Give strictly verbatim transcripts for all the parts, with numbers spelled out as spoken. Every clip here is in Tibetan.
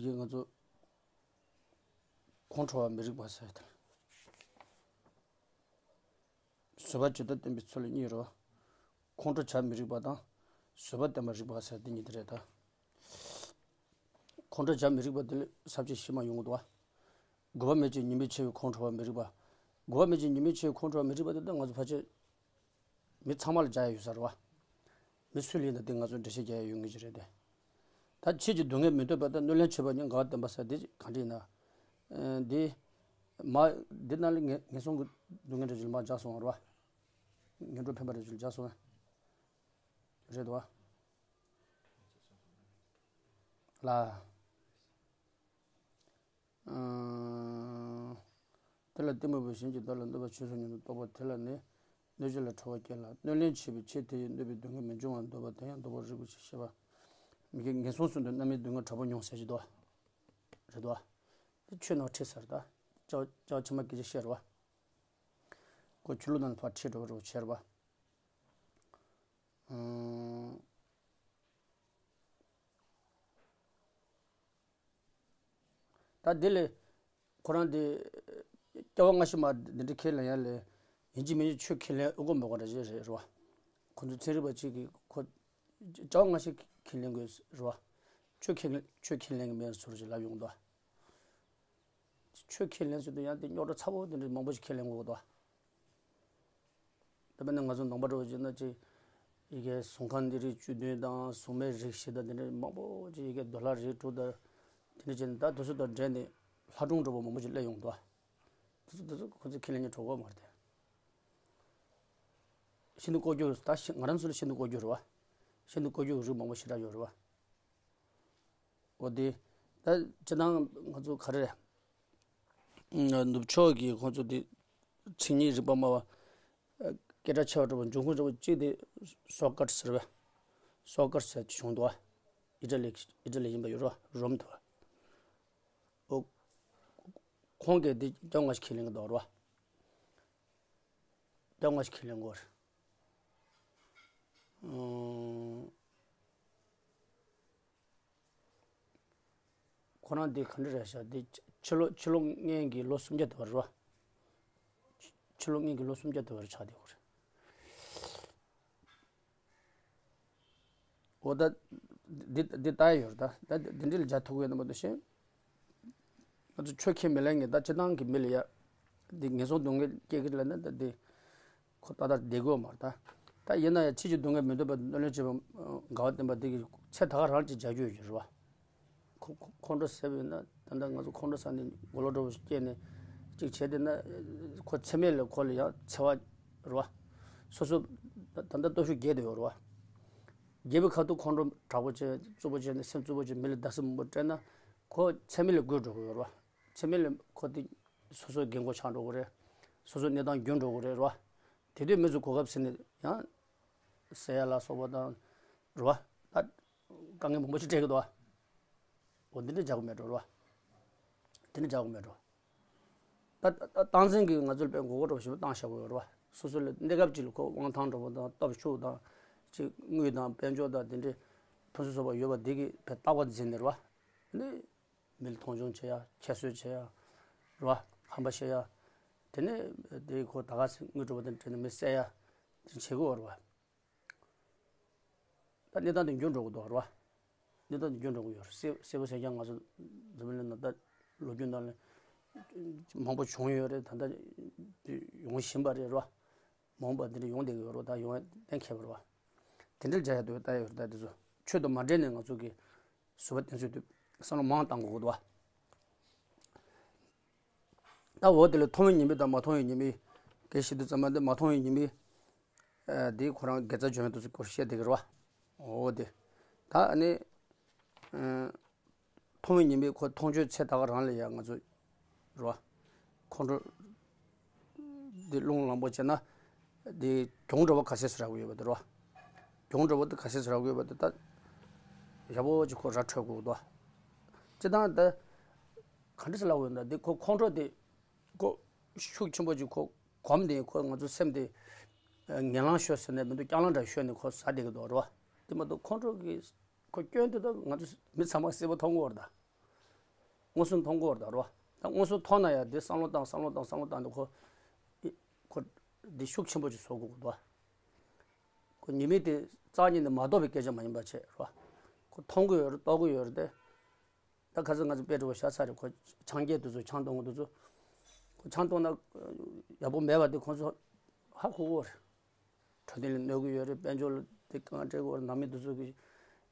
ཡིན། ང་ཚོ་ཁོང་ཁྲོ་བ་མི་རིགས་པ་ཟེར་ཏེ། བཟོད་པ་ཇི་ལྟར་བསྟན་པའི་ཚུལ་ལ་གཉིས་རེད་བ། ཁོང་ཁྲོ་བྱ་མི་རིགས་པ་དང་། བཟོད་པ་བསྟན་པ་རིགས་པ་ཟེར་དེ་གཉིས་དེ་རེད་ད། ཁོང་ཁྲོ་བྱ་མི་རིགས་པ་དེ་ལ་ས་བཅད་ཕྱི་མ་ཡོང་གི་འདུག་བ། དགོས་པ་མེད་ཅིང་ཉེས་དམིགས་ཆེ་བའི་ཁོང་ཁྲོ་བ་མི་རིགས་པ། དགོས་པ་མེད་ཅིང་ཉེས་དམིགས་ཆེ་བའི་ཁོང་ཁྲོ་བ་མི་རིགས་པ་དེ་ད་ང་ཚོ་ཕལ་ཆེར་མི་ཚང་མ་ལ་བྱ་ཡ་ཡོད་ས་རེད་བ། མི་སུ་ལ་ཡིན་ན་དེ་ང་ཚོ་འགྲེལ་བཤད་རྒྱག་ཡ་ཡོད་ངེས་ཀྱི་རེད་དེ། ད་ཁྱེད་ཀྱི་སྡུག་བསྔལ་མི་འདོད་པ་དང་གནོད་ལན་བྱེད་པ་གཉིས་འགལ་བ་བསྟན་པ་ཟེར་དེ་གང་འདྲ་ཡིན་ན། ཨ། འདི། མ། འདི་ནང་ལ་ངན་ངན་སོང་གི་སྡུག་བསྔལ་འདྲ་ཅིག་མར་སྦྱར་སོང་བ་རེད་བ། ངན་འགྲོར་ཕན་པ་འདྲ་ཅིག་སྦྱར་སོང་བ། རེད་བ། ལ། ཨ། དེ་ལ་གཏི་མུག་པའི་གཞན་གྱི་བདག་ལ་གནོད་པ་ཆེ་སོང་སྙམ་དུ་རྟོག་པ་དེ་ལ་ནི་གནོད་བྱེད་ལ་ཁྲོ་བ་སྐྱེ་ལ། གནོད་ལན་ཆེ་བའི་ཕྱིར་དེ་ཡིས་གནོད་པའི་སྡུག་བསྔལ་མི་འབྱུང་བར་འདོད་པ་དེ་ཡང་ལྡོག་པར་རིགས་པའི་ཕྱིར་ཞེས་པ། མི་དགེ་ངན་སོང་གསུམ་དུ་རྣམ་སྨིན་སྡུག་བསྔལ་དྲག་པོ་མྱོང་ཟེར་གྱི་འདུག་བ། རེད་འདུག་བ། དེ་ཆོས་ནང་ཁྲིད་ཟེར་ད། སྐྱབས་སྐྱབས་ཕྱི་མ་སྐད་ཆ་བཤད་རེད་བ། ཁོ་ཆོས་ལུགས་ནང་ཕར་ཁྲིད་འགྲོ་བ་རེད་བ་བྱས་རེད་བ། ཨང་། ད་དེ་ལས་ཁོ་རང་དེ་སྐྱེ་བ་སྔ་ཕྱི་མ་འདི་འདྲ་ཁས་ལེན་ཡ་ལས་ཡིན་གཅིག་མིན་གཅིག་ཆོས་ཁས་ལེན་ཨེ་དགོས་མེད་དགོས་འདྲ་ཞིག་རེད་རེད་བ། ཁོ་ཚོ་ཚན་རིག་པ་གཅིག་གིས་ཁོ་སྐྱེ་བ་སྔ་ཕྱི་ཁས་ལེན་དགོས་རེད་བ། ཆོས་ཁས་ཆོས་ཁས་ལེན་གྱི་མེད་ཟེར་ཞིག་ལབ་ཡོང་འདུག་ཆོས་ཁས་ལེན་ཟེར་དུས་ཡང་དེ་རྙོག་དྲ་ཚ་པོ་དེ་འདྲ་མང་པོ་ཞིག་ཁས་ལེན་དགོས་འདུག་ད་དཔེར་ན་ང་ཚོ་ནང་པ་འདྲ་བོ་བྱས་ན་ཅིག་ཡ་གི་གཟུངས་ཁང་འདི་རིགས་བཅུ་བདུན་དང་གཟུངས་མའི་རིགས་བཞི་དང་དེ་འདྲ་མང་པོ་ཅིག་ཡ་གི་འདོད་ལྷ་རིགས་དྲུག་དང་དེ་འདྲ་བྱས་ནས་ད་དེ་ཚོ་དང་འབྲེལ་ནས་ལྷ་སྒྲུང་འདྲ་བོ་མང་པོ་ཅིག་སླེབས་ཡོང་འདུག་དེ་ཚོ་དེ་ཚོ་ཁོ་ཚོས་ཁས་ལེན་ཉན་གྲོགས་པོ་མ་རེད་དེ། ཤིན་ཏུ་ལྐོག་གྱུར་ད་ཤི་ང་རང་ཚོ་ལ་ཤིན་ཏུ་ལྐོག་གྱུར་རེད་བ། ཤིན་ཏུ་ལྐོག་གྱུར་གྱི་རིགས་མང་པོ་ཞེ་དྲག་ཡོད་རེད་བ། འོ་དེ། ད་སྤྱིར་བཏང་ང་ཚོ་ག་རེ་རེད། ནུབ་ཕྱོགས་ཀྱི་ཁོང་ཚོ་དེ་མཚན་ཉིད་རིག་པ་སྨྲ་བ། སྐད་གྲགས་ཆེ་བ་འདྲ་བོ་འབྱུང་ཁུངས་འདྲ་བོ་གཅིག་དེ་སོ་ཀར་ཟེར་བ། སོ་ཀར་ཟེར་བྱུང་འདུག་བ། ཨི་ཊ་ལི་ཨི་ཊ་ལི་ཡིན་པ་ཡོད་རེད་བ། རོམ་དུ་བ། ཨོ། ཁོང་གིས་འདི་སྐྱབས་སྔ་ཕྱི་ཁས་ལེན་གྱི་འདུག་རེད་བ། སྐྱབས་སྔ་ཕྱི་ཁས་ལེན་དགོས་རེད། ཨང་། ཁོ་རང་འདི་ག་འདྲ་རེད་ཤག་འདི་ཕྱི་ལོ་ཕྱི་ལོ་སྔོན་གྱི་ལོ་སུམ་བརྒྱ་དེ་བར་རེད་བ། ཕྱི་ལོ་སྔོན་གྱི་ལོ་སུམ་བརྒྱ་དེ་བར་ཆགས་བསྡད་ཡོད་རེད། འོ་ད། འདི་འདི་ལྟ་ཡ་ཡོད་རེད་ད། ད་འདི་འདྲ་ལ་སྦྱར་ཐུབ་ཀྱི་ཡོད་ན་མ་གཏོགས་ཤེས། ང་ཚོ་ཆོས་ཁས་མི་ལེན་མཁན་ད་སྤྱིར་བཏང་གི་མི་ལ་ཡ། འདི་ངན་སོང་སྡུག་བསྔལ་སྐྱེ་གི་ལ་ན་ད་འདི། ཁོ་ཏག་ཏག་བསྡད་དགོས་མ་རེད་ད། ད་ཡིན་ན་ཡང་ཕྱིས་ཀྱི་སྡུག་བསྔལ་མི་འདོད་པ་གནོད་ལན་བྱེད་པ་འགལ་བ་བསྟན་པ་འདི་གི་ཚེ་ད་ག་རང་ཅིག་བྱ་རྒྱུ་ཡོད་ཀྱི་རེད་བ། ཁོ་ཁོ་ཁོང་ཁྲོ་ཟ་བས་ན་ད་ལྟ་ང་ཚོ་ཁོང་ཁྲོ་ཟ་ནས་མགོ་ལོག་འདྲ་བོ་ཞིག་སྐྱེས་ནས་ཅིག་བྱས་བསྡད་ན་ཁོ་ཚེ་སྨད་ལ་ཁོ་ལ་ཡང་འཚེ་བ་རེད་བ། སོ་སོ་ད་ལྟ་སྟོབས་ཤུགས་རྒྱས་བསྡད་ཡོད་རེད་བ། རྒྱས་པའི་ཁ་ཐུག་ཁོང་ཁྲོ་དྲག་པོ་བྱས་རྩུབ་པོ་བྱས་ནས་སེམས་རྩུབ་པོ་བྱས་མི་ལ་རྡབ་གསིག་མང་པོ་སྤྲད་ན་ཁོ་ཚེ་སྨད་ལ་རྒུད་འགྲོ་གི་ཡོད་རེད་བ། ཚེ་སྨད་ལ་ཁོ་དེ་སོ་སོའི་རྒན་གོག་ཆགས་འགྲོ་གི་རེད། སོ་སོའི་གནས་སྟངས་འགྱུར་འགྲོ་གི་རེད་རེད་བ། དེ་དུས་མི་ཚོ་གོ་སྐབས་ཟིན་ནས་ཡང་ཟེར་ཡ་ལ་སོགས་པ་དང་རེད་བ། ད་དཀའ་ངལ་མང་པོ་ཞིག་འཕྲད་ཀྱི་འདུག་བ། འོ་འདི་འདྲ་རྒྱག་གི་མེད་འགྲོ་རེད་བ། འདི་འདྲ་རྒྱག་གི་མེད་འགྲོ། ད་ད་སྟངས་འཛིན་གྱིས་ང་ཚོ་ལ་དཔེ་མགོ་སྐོར་འདྲ་པོ་ཞིག་བཏང་བཞག་གི་ཡོད་རེད་བ། སོ་སོ་ལ་གནས་སྐབས་ཅིག་ལ་ཁོ་དབང་ཐང་འདྲ་པོ་དང་སྟོབས་ཤུགས་དང་ཅིག་དངུལ་དང་དཔལ་འབྱོར་དང་དེ་འདྲའི་ཕུན་སུམ་ཚོགས་པ་ཡོད་པ་འདི་གིས་དཔེ་རྟག་པ་འཛིན་ནས་རེད་བ། ནི། མི་ལ་མཐོང་ཆུང་བྱེད་ཡ། ཁྱད་གསོད་བྱེད་ཡ། རེད་བ། ཧམ་པ་བཤད་ཡ། དེ་ནས་དེ་ཁོ་ད་ག་སེ་དངུལ་འགྲོ་བ་དང་འབྲེལ་ནས་མི་བསད་ཡ། དེ་བྱེད་དགོས་རེད་བ། ད་གནས་སྟངས་དེ་འགྱུར་འགྲོ་གི་འདུག་རེད་བ། གནས་སྟངས་དེ་འགྱུར་འགྲོ་གི་ཡོད་རེད། གསལ་གསལ་པོ་གསལ་རྐྱང་ང་ཚོ་འཛམ་བུ་གླིང་ནང་ད་ལོ་རྒྱུས་ནང་ལ་མང་པོ་བྱུང་ཡོད་རེད། ད་ལྟ་ཡོང་བཞིན་པ་རེད་རེད་བ། མ་འོངས་པ་འདི་འདྲ་ཡོང་བསྡད་ཀྱི་ཡོད་རེད་བ། ད་ཡོང་ཡ་གཏན་འཁེལ་བ་རེད་བ། དེ་འདྲ་བྱ་ཡ་འདུག་ལྟ་ཡ་ཡོད་རེད། ད་དེ་ཚོ་ཆོས་དང་མ་འབྲེལ་ནས་ང་ཚོ་གི་བཟོད་པ་བསྟེན་ཚུལ་དེ་བསམ་བློ་མང་བཏང་དགོས་ཀྱི་འདུག་བ། ད་འོ་དེ་ལ་མཐོང་བའི་ཉེས་དམིགས་དང་མ་མཐོང་བའི་ཉེས་དམིགས། གལ་སྲིད་དུ་ཙམ་པ་འདི་མ་མཐོང་བའི་ཉེས་དམིགས། ཨ། དེ་ཁོ་རང་དགེ་རྩ་འཇོམས་ཡ་དེ་ཚོ་སྐོར་བཤད་བསྡད་ཀྱི་རེད་བ། འོ་དེ། ད་ཨ་ནི། ཨ། མཐོང་བའི་ཉེས་དམིགས་ཁོ་མཐོང་ཆོས་ཚེ་ད་ག་རང་ལ་ཡ་ང་ཚོ་རེད་བ། ཁོང་ཁྲོ་འདི་རླུང་ལངས་པོ་བྱས་ན་འདི་གྱོང་འདྲ་བོ་ག་ཚད་ཞིག་རག་གི་ཡོད་པ་དེ་རེད་བ། གྱོང་འདྲ་བོ་དེ་ག་ཚད་ཞིག་རག་གི་ཡོད་པ་དེ་ད་ཡག་པོ་ཅིག་ཁོ་ར་འཕྲོད་དགོས་འདུག་བ། སྤྱིར་བཏང་ད་ག་འདྲ་ཞིག་ལབ་དགོས་ཡོད་ན་འདི་ཁོ་ཁོང་ཁྲོ་དེ་ཁོ་ཤུགས་ཆེན་པོ་ཅིག་ཁོ་གོམས་ཏེ་ཁོ་ང་ཚོ་སེམས་དེ་ངན་ལང་ཤོར་ཟེར་ནས་མི་འདུག་རྐྱང་ལང་འདྲ་ཤོར་ནས་ཁོ་ཟ་བསྡད་ཀྱི་འདུག་རེད་བ། དེ་མ་གཏོགས་ཁོང་ཁྲོ་གི་ཁོ་སྐྱོན་དེ་ད་ང་ཚོ་མི་ཚང་མ་གསལ་པོ་མཐོང་གི་ཡོད་རེད་ད། མངོན་སུམ་མཐོང་གི་ཡོད་རེད་ད་རོ། ད་མངོན་སུམ་མཐོང་ན་ཡང་དེ་བསམ་བློ་བཏང་བསམ་བློ་བཏང་བསམ་བློ་བཏང་དུས་ཁོ་ཁོ་འདི་ཤུགས་ཆེན་པོ་ཅིག་བཟོ་དགོས་ཀྱི་འདུག་ཁོ་ཉི་མ་དེ་རྩ་བ་ཉིད་ནས་མ་རྟོགས་པའི་སྐད་ཆ་མ་ཡིན་པ་བྱས་རོ། ཁོ་མཐོང་གི་ཡོད་རེད་རྟོགས་ཀྱི་ཡོད་རེད་དེ། ད་ཁ་སང་ང་ཚོ་དཔེ་འདྲ་བོ་བཞག་ཚར་རེད། ཁོ་ཆང་རྐྱལ་དེ་ཚོ་ཆང་གཏོང་གི་དེ་ཚོ་ཁོ་ཆང་གཏོང་ན་ཡག་པོ་མེད་པ་དེ་ཁོ་ཚོ་ཧ་གོ་གི་ཡོད་རེད། འཕྲོད་བསྟེན་ལ་གནོད་གི་ཡོད་རེད། དཔལ་འབྱོར་ལ་དེ་གང་སྤྲད་གི་ཡོད་རེད། ནང་མི་དེ་ཚོ་གི་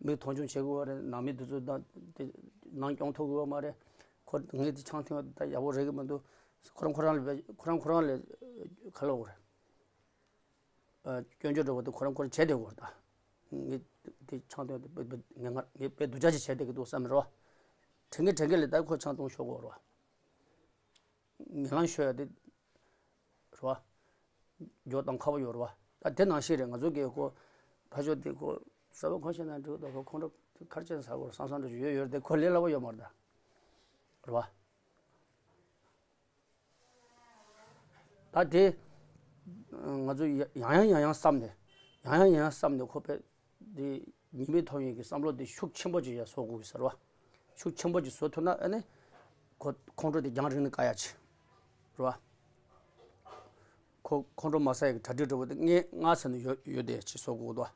མིག་མཐོང་ཆུང་བྱེད་གི་ཡོད་རེད། ནང་མི་དེ་ཚོ་དང་དེ་ནང་སྐྱོང་ཐུབ་གི་ཡོད་མ་རེད། ཁོ་ངས་དེ་ཆང་འཐུང་ཡག་ད་ཡག་པོ་རེད་གི་མི་འདུག་ཁོ་རང་ཁོ་རང་ལ་ཁོ་རང་ཁོ་རང་ལ་ག་ལབ་དགོས་རེད། སྐྱོན་བརྗོད་འདྲ་བོ་དེ་ཁོ་རང་ཁོ་རང་བྱས་བསྡད་ཡོད་རེད་ད། ངས་དེ་ཆང་འཐུང་དེ་དཔེ་དཔེ་ངས་ང་ངས་དཔེ་སྡུག་ཅག་ཅིག་བྱས་བསྡད་ཀྱི་འདུག་བསམ་རོ། དྲན་གི་དྲན་གི་ལས་ད་ཁོ་ཆང་འཐུང་ཤོག་གོ་རོ། ངན་ལང་ཤོར་ཡ་དེ་རོ། འཇོག་སྟངས་ཁག་པོ་ཡོད་རོ། ད་དེ་ནང་བཞིན་རེད། ང་ཚོ་གིས་ཁོ་ཕ་ཆོས་དེ་ཁོ་ས་བོན་གང་བཤད་ན་འགྲིག་ད་ཁོ་ཁོང་ཁྲོ་ཁར་ཅན་ཟ་གོ་སང་སང་འགྲོ་ཡོད་ཡོད་རེད་དེ་ཁོ་ལས་སླ་པོ་ཡོད་མ་རེད་ད། རོ། ད་དེ་ང་ཚོ་ཡ་ཡང་ཡང་ཡང་ཡང་བསམ་ནས་ཡང་ཡང་ཡང་ཡང་བསམ་ནས་ཁོ་པས་དེ་ཉི་མའི་ཐོག་ཡིན་གྱི་བསམ་བློ་དེ་ཤུགས་ཆེན་པོ་ཅིག་ཡ་བཟོ་དགོས་ཀྱི་ཟེར་བ། ཤུགས་ཆེན་པོ་ཅིག་བཟོ་ཐུབ་ན་ཨ་ནི་ཁོ་ཁོང་ཁྲོ་དེ་རྒྱང་རིང་ནས་བཀག་ཡ་ཆེ་རེད་བ། ཁོ་ཁོང་ཁྲོ་མ་ཟ་ཡ་གི་གྲ་སྒྲིག་འདྲ་བོ་དེ་སྔས་སྔ་ས་ནས་ཡོད་ཡོད་བསྡད་ཡ་ཅིག་བཟོ་དགོས་འདུག་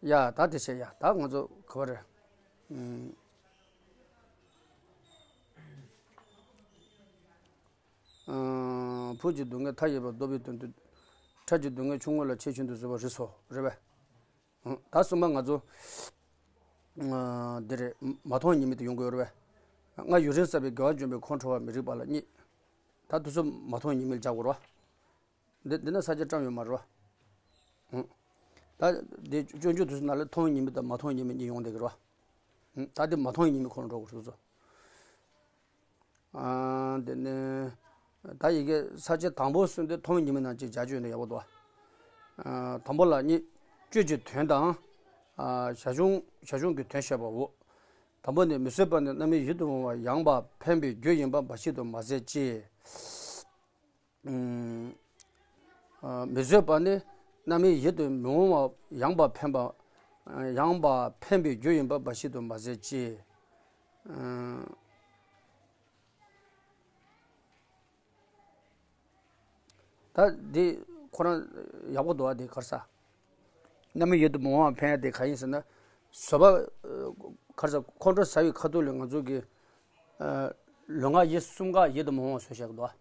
ཡ་ད་དེ་བྱས་ཡ་ད་ང་ཚོ་ག་བ་རེད། ཨུམ། ཨང་། བུ་གཅིག་སྡུག་བསྔལ་མཐའ་ཡས་པར་བཟློག་པའི་དོན་དུ། ཁྲ་གཅིག་སྡུག་བསྔལ་ཆུང་ངུ་ལ་ཆེས་ཆུང་དུ་བཟོད་པ་རེད་སོ། རེད་པས། ཨང་། ད་གསུམ་པ་ང་ཚོ། ཨང་། འདི་རེད། མ་མཐོང་ཉིད་མེད་དུ་ཡོང་དགོས་རེད་པས། ང་ཡུན་རིང་བསགས་པའི་དགེ་བ་འཇོམས་པའི་ཁོང་ཁྲོ་བ་མི་རིགས་པ་ལ་རྙེད། ད་དུས་སུ་མ་མཐོང་ཉིད་མེད་ལ་བྱ་དགོས་རེད་པ། འདི་འདི་ན་ས་ཆ་བཀྲམ་ཡོད་མ་རེད་པ། ཨང་། ད་འདི་སྤྱོད་འཇུག་དུས་སུ་ན་ལ་མཐོང་ཉིད་མེད་དང་མ་མཐོང་ཉིད་མེད་གཉིས་ཡོང་བསྡད་ཀྱི་རེད་པ། ཨང་། ད་འདི་མ་མཐོང་ཉིད་མེད་ཁོང་ཁྲོ་འགྲོ་དགོས་རེད་སོ། ཨ། དེ་ནས་ད་ཡི་གེ་ས་བཅད་དང་པོ་གསུམ་དེ་མཐོང་ཉིད་མེད་ནང་གཅིག་བྱ་སྤྱོད་ནས་ཡག་པོ་འདུག་ཨ། དང་པོ་ལ་གཉིས། སྤྱོད་ཀྱི་དོན་དང་། ཨ། བྱ་བྱུང་བྱ་བྱུང་གི་དོན་བཤད་པའོ། དང་པོ་ནི་མི་བཟོད་པ་ནི་རྣམ་སྨིན་ཡིད་དུ་འོང་བ་ཡངས་པ་འཕེན་པའི་རྒྱུ་ཡིན་པ་འབའ་ཞིག་ཏུ་མ་ཟད་ཅེས། ཨུམ། ཨ། མི་བཟོད་པ་ནི་རྣམ་སྨིན་ཡིད་དུ་མི་འོང་བ་ཡངས་པ་འཕེན་པ། ཡངས་པ་འཕེན་པའི་རྒྱུ་ཡིན་པ་འབའ་ཞིག་ཏུ་མ་ཟད་ཅེས། ཨུམ། ད་འདི་ཁོ་རང་ཡག་པོ་འདུག་ཨ། འདི་ག་རེ་ཟ། རྣམ་སྨིན་ཡིད་དུ་མི་འོང་བ་འཕེན་ཡ་དེ་ག་ཡིན་ཟེར་ན། བཟོད་པ། ག་རེ་ཟ། ཁོང་ཁྲོ་ཟ་བའི་ཁ་ཐུག་ལ་ང་ཚོ་གི། ཨ། ལུས་ངག་ཡིད་གསུམ་ཀ་ཡིད་དུ་མི་འོང་བ་བཟོས་བཞག་གི་འདུག་ཨ།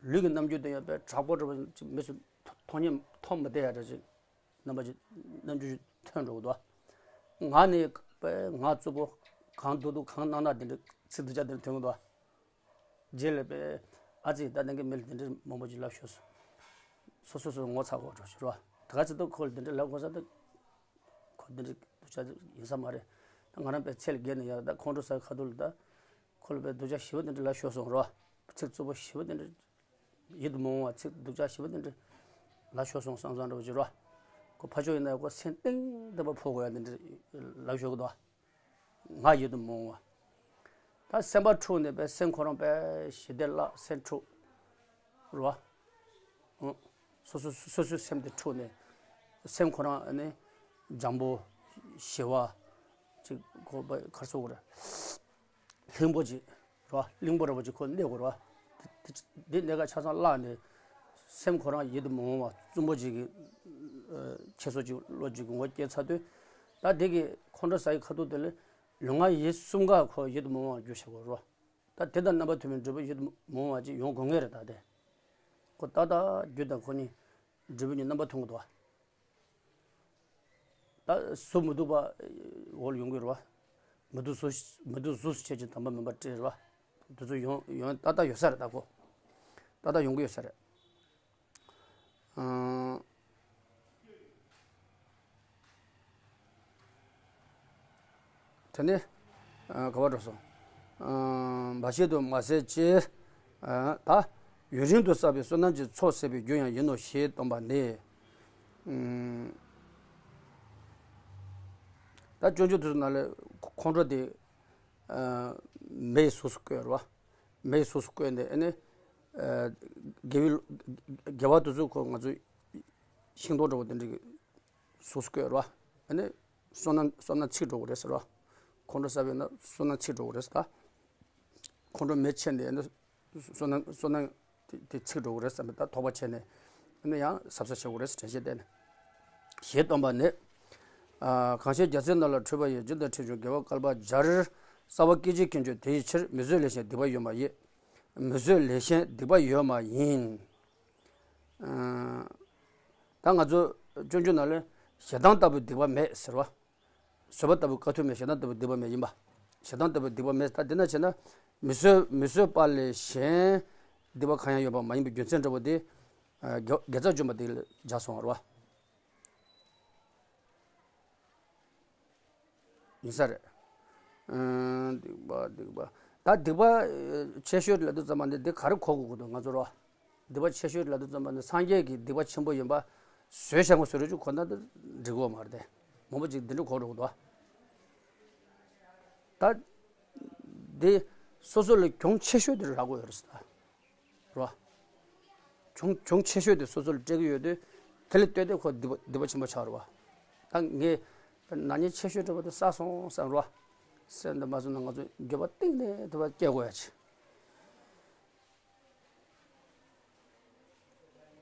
ལུས་ཀྱི་རྣམ་འགྱུར་དེ་ཡང་དཔེ་དྲག་པོ་འདྲ་བོ་ཅིག་མི་ཚོས་མཐོང་མཐོང་མི་བདེ་ཡ་འདྲ་ཅིག་རྣམ་པ་ཅིག་རྣམ་འགྱུར་ཅིག་ཐོན་འགྲོ་གི་འདུག་ངག་ནི་དཔེ་ངག་རྩུབ་པོ་གང་སྡུག་སྡུག་གང་གནག་གནག་དེ་འདྲ་ཚིག་སྡུག་ཅག་དེ་འདྲ་ཐོན་གི་འདུག་རྗེས་ལ་དཔེ་ཨ་ཙི་ད་ལྟ་གི་མི་ལ་དེ་འདྲ་མང་པོ་ཅིག་ལབ་ཤོར་སོང་། སོ་སོ་སོ་ངོ་ཚ་གོ་འགྲོ་ཤོར་བ། ད་ག་ཚོད་ཐུབ་ཁོ་ལ་དེ་འདྲ་ལབ་དགོས་ས་ད། ཁོ་འདི་འདྲ་སྡུག་ཅག་ཡིན་ས་མ་རེད། ད་ང་རང་དཔེ་ཚད་ལ་བརྒལ་ནས་ཡར་ད་ཁོང་ཁྲོ་ཟ་ཁ་ཐུག་ལ་ད། ཁོ་ལ་དཔེ་སྡུག་ཅག་ཞེ་པོ་འདི་འདྲ་ལབ་ཤོར་སོང་རོ། ཚིག་རྩུབ་པོ་ཞེ་པོ་འདི་འདྲ་ཡིད་དུ་མི་འོང་བ་ཚིག་སྡུག་ཅག་ཞེ་པོ་འདི་འདྲ་ལབ་ཤོར་སོང་བསམ་བསམ་འདྲ་བོ་ཅིག་རོ། ཁོ་ཕ་ཆོས་ཡིན་ན་ཁོ་སེམས་གཏིང་ཐག་པ་ཕོག་དགོས་ཡ་འདི་འདྲ་ལབ་ཤོར་གི་འདུག་ང་ཡིད་དུ་མི་འོང་བ། ད་སེམས་པ་འཁྲུགས་ནས་པའི་སེམས་ཁོ་རང་པའི་ཞི་བདེ་བརླག་སེམས་འཁྲུགས། རེད་བ། ཨང་། སོ་སོ་སོ་སོའི་སེམས་དེ་འཁྲུགས་ནས། སེམས་ཁོ་རང་ཨ་ནི། འཇམ་པོ། ཞི་བ། ཅིག་ཁོ་པའི་ག་རེ་ཟེར་དགོས་རེད། ལྷིང་པོ་ཅིག་རེད་བ། གླིང་བུ་རེད་བ་ཅིག་ཁོ་གནས་དགོས་རེད་བ། དེ་གནས་ཀ་ཆ་ཚང་བརླག་ནས། སེམས་ཁོ་རང་ཡིད་དུ་མི་འོང་བ་རྩུབ་མོ་ཅིག་གི། ཨ། ཁྱེར་སོ་ཅིག་བློ་ཅིག་གི་ངོ་སྐྱེས་ཚར་དུས། ད་དེ་གི་ཁོང་ཁྲོ་ཟ་ཡི་ཁ་ཐུག་དེ་ལས། ལུས་ངག་ཡིད་གསུམ་ཀ་ཁོ་ཡིད་དུ་མི་འོང་བ་འགྱུར་བྱེད་དགོས་རེད་བ། ད་དེ་དང་རྣམ་པ་མཐུན་པའི་འབྲས་བུ་ཡིད་དུ་མི་འོང་བ་ཅིག་ཡོང་དགོས་ངེས་རེད་ད་དེ། ཁོ་ཏག་ཏག་རྒྱུ་དང་ཁོ་གཉིས་འབྲས་བུ་གཉིས་རྣམ་པ་མཐུན་གྱི་འདུག་བ། ད་གཟུགས་མི་སྡུག་པ་འོག་ལ་ཡོང་གི་རེད་བ། མི་སྡུག་གཟུགས་མི་སྡུག་གཟུགས་སུ་བྱེད་ཅིང་དམ་པ་མིན་པར་བཀྲི་རེད་བ། དེ་ཚོ་ཡོང་ཡོང་ཏག་ཏག་ཡོད་ས་རེད་ད་ཁོ། ཏག་ཏག་ཡོང་གི་ཡོད་ས་རེད། ཨང་། དེ་ནས། ཨ། ག་བར་འགྲོ་སོང་། ཨ། འབའ་ཞིག་ཏུ་མ་ཟད་ཅེས། ཨ། ད་ཡུན་རིང་དུ་བསགས་པའི་བསོད་ནམས་ཀྱི་ཚོགས་ཟད་པའི་རྒྱུ་ཡང་ཡིན་ནོ་ཞེས་སྟོན་པ་ནི། ཨུམ། ད་སྤྱོད་འཇུག་དེ་ཚོ་ནང་ལ་ཁོང་ཁྲོ་དེ། ཨ། མེའི་གཟུགས་སུ་བཀོད་རེད་བ། མེའི་གཟུགས་སུ་བཀོད་ནས་ཨ་ནི། ཨ། དགེ་བའི་དགེ་བ་དེ་ཚོ་ཁོ་ང་ཚོ་ཤིང་ཏོག་འདྲ་བོ་དེ་འདྲ་གི་གཟུགས་སུ་བཀོད་རེད་བ། ཨ་ནི་བསོད་ནམས་བསོད་ནམས་ཚིག་འགྲོ་གི་རེད་ཟེར་བ། ཁོང་ཁྲོ་ཟ་བས་ན་བསོད་ནམས་ཚིག་འགྲོ་གི་རེད་ད། ཁོང་ཁྲོ་མེ་ཆད་ནས་ནི་བསོད་ནམས་བསོད་ནམས་དེ་དེ་ཚིག་འགྲོ་གི་རེད་བསམ་པའི་ད་དོགས་པ་བྱས་ནས་ནི་ཡང་གཟབ་གཟབ་བྱེད་དགོས་རེད་དྲན་ཤེས་བསྟན་ནས། ཞེས་སྟོན་པ་ནི། ཨ། གང་ཕྱིར་རྒྱལ་སྲས་རྣམས་ལ་འཁྲུལ་པ་ཡོད། རྒྱུན་དུ་འཁྲུལ་བྱུང་དགེ་བ་བསྐལ་པ་བརྒྱར། རྩ་བ་སྐད་ཅིག་ཁྱེར་འགྱུར་དེ་ཡི་ཕྱིར། མི་བཟོད་ལས་གཞན་སྡིག་པ་ཡོད་མ་ཡིན། མི་བཟོད་ལས་གཞན་སྡིག་པ་ཡོད་མ་ཡིན། ཨ། ད་ང་ཚོ་སྤྱོད་འཇུག་ནང་ལ་ཞེ་སྡང་ལྟ་བུའི་སྡིག་པ་མེད་ཟེར་བ། བཟོད་པ་ལྟ་བུའི་དཀའ་ཐུབ་མེད། ཞེ་སྡང་ལྟ་བུའི་སྡིག་པ་མེད་ཡིན་པ། ཞེ་སྡང་ལྟ་བུའི་སྡིག་པ་མེད། ད་འདི་ན་བྱས་ན་མི་བཟོད་མི་བཟོད་པ་ལས་གཞན་སྡིག་པ་གང་ཡང་ཡོད་པ་མ་ཡིན་པའི་རྒྱུ་མཚན་འདྲ་བོ་དེ། ཨ། དགེ་དགེ་རྩ་བྱུང་བ་དེ་ལ་སྦྱར་སོང་བ་རེད་བ། ཡིན་ས་རེད། ཨང་། སྡིག་པ་སྡིག་པ། ད་སྡིག་པ་ཆེ་ཤོས་ལབ་དུས་ཙམ་པ་འདི་འདི་ག་རེ་གོ་དགོས་ཀྱི་འདུག་ང་ཚོ་རོ། སྡིག་པ་ཆེ་ཤོས་ལབ་དུས་ཙམ་པ་འདི་སངས་རྒྱས་ཀྱི་སྡིག་པ་ཆེན་པོ་ཡིན་པ། བཟོད་བྱ་ངོ་བཟོད་རེ་ཅིག་གོ་ན་འདི་འགྲིག་གི་མ་རེད་དེ། མང་པོ་ཅིག་འདི་འདྲ་གོ་འགྲོ་གི་འདུག་ད་འདི་སོ་སོ་ལ་གྱོང་ཆེ་ཤོས་འདི་རག་གི་ཡོད་རེད་ཟེར་ད། རོ། གྱོང་གྱོང་ཆེ་ཤོས་དེ་སོ་སོ་ལ་སྤྲད་ཀྱི་ཡོད་དུས། དེ་ལ་ལྟོས་ཏེ་ཁོ་སྡིག་པ་སྡིག་པ་ཆེན་པོ་ཆགས་རེད་བ། ད་ངས་ནག་ཉེས་ཆེ་ཤོས་འདྲ་བོ་དེ་བསགས་སོང་བསམ་རོ། སེམས་དེ་མ་བཟོད་ན་ང་ཚོ་འགྱོད་པ་གཏིང་ནས་དེ་བ་སྐྱེ་དགོས་ཡ་ཆེ།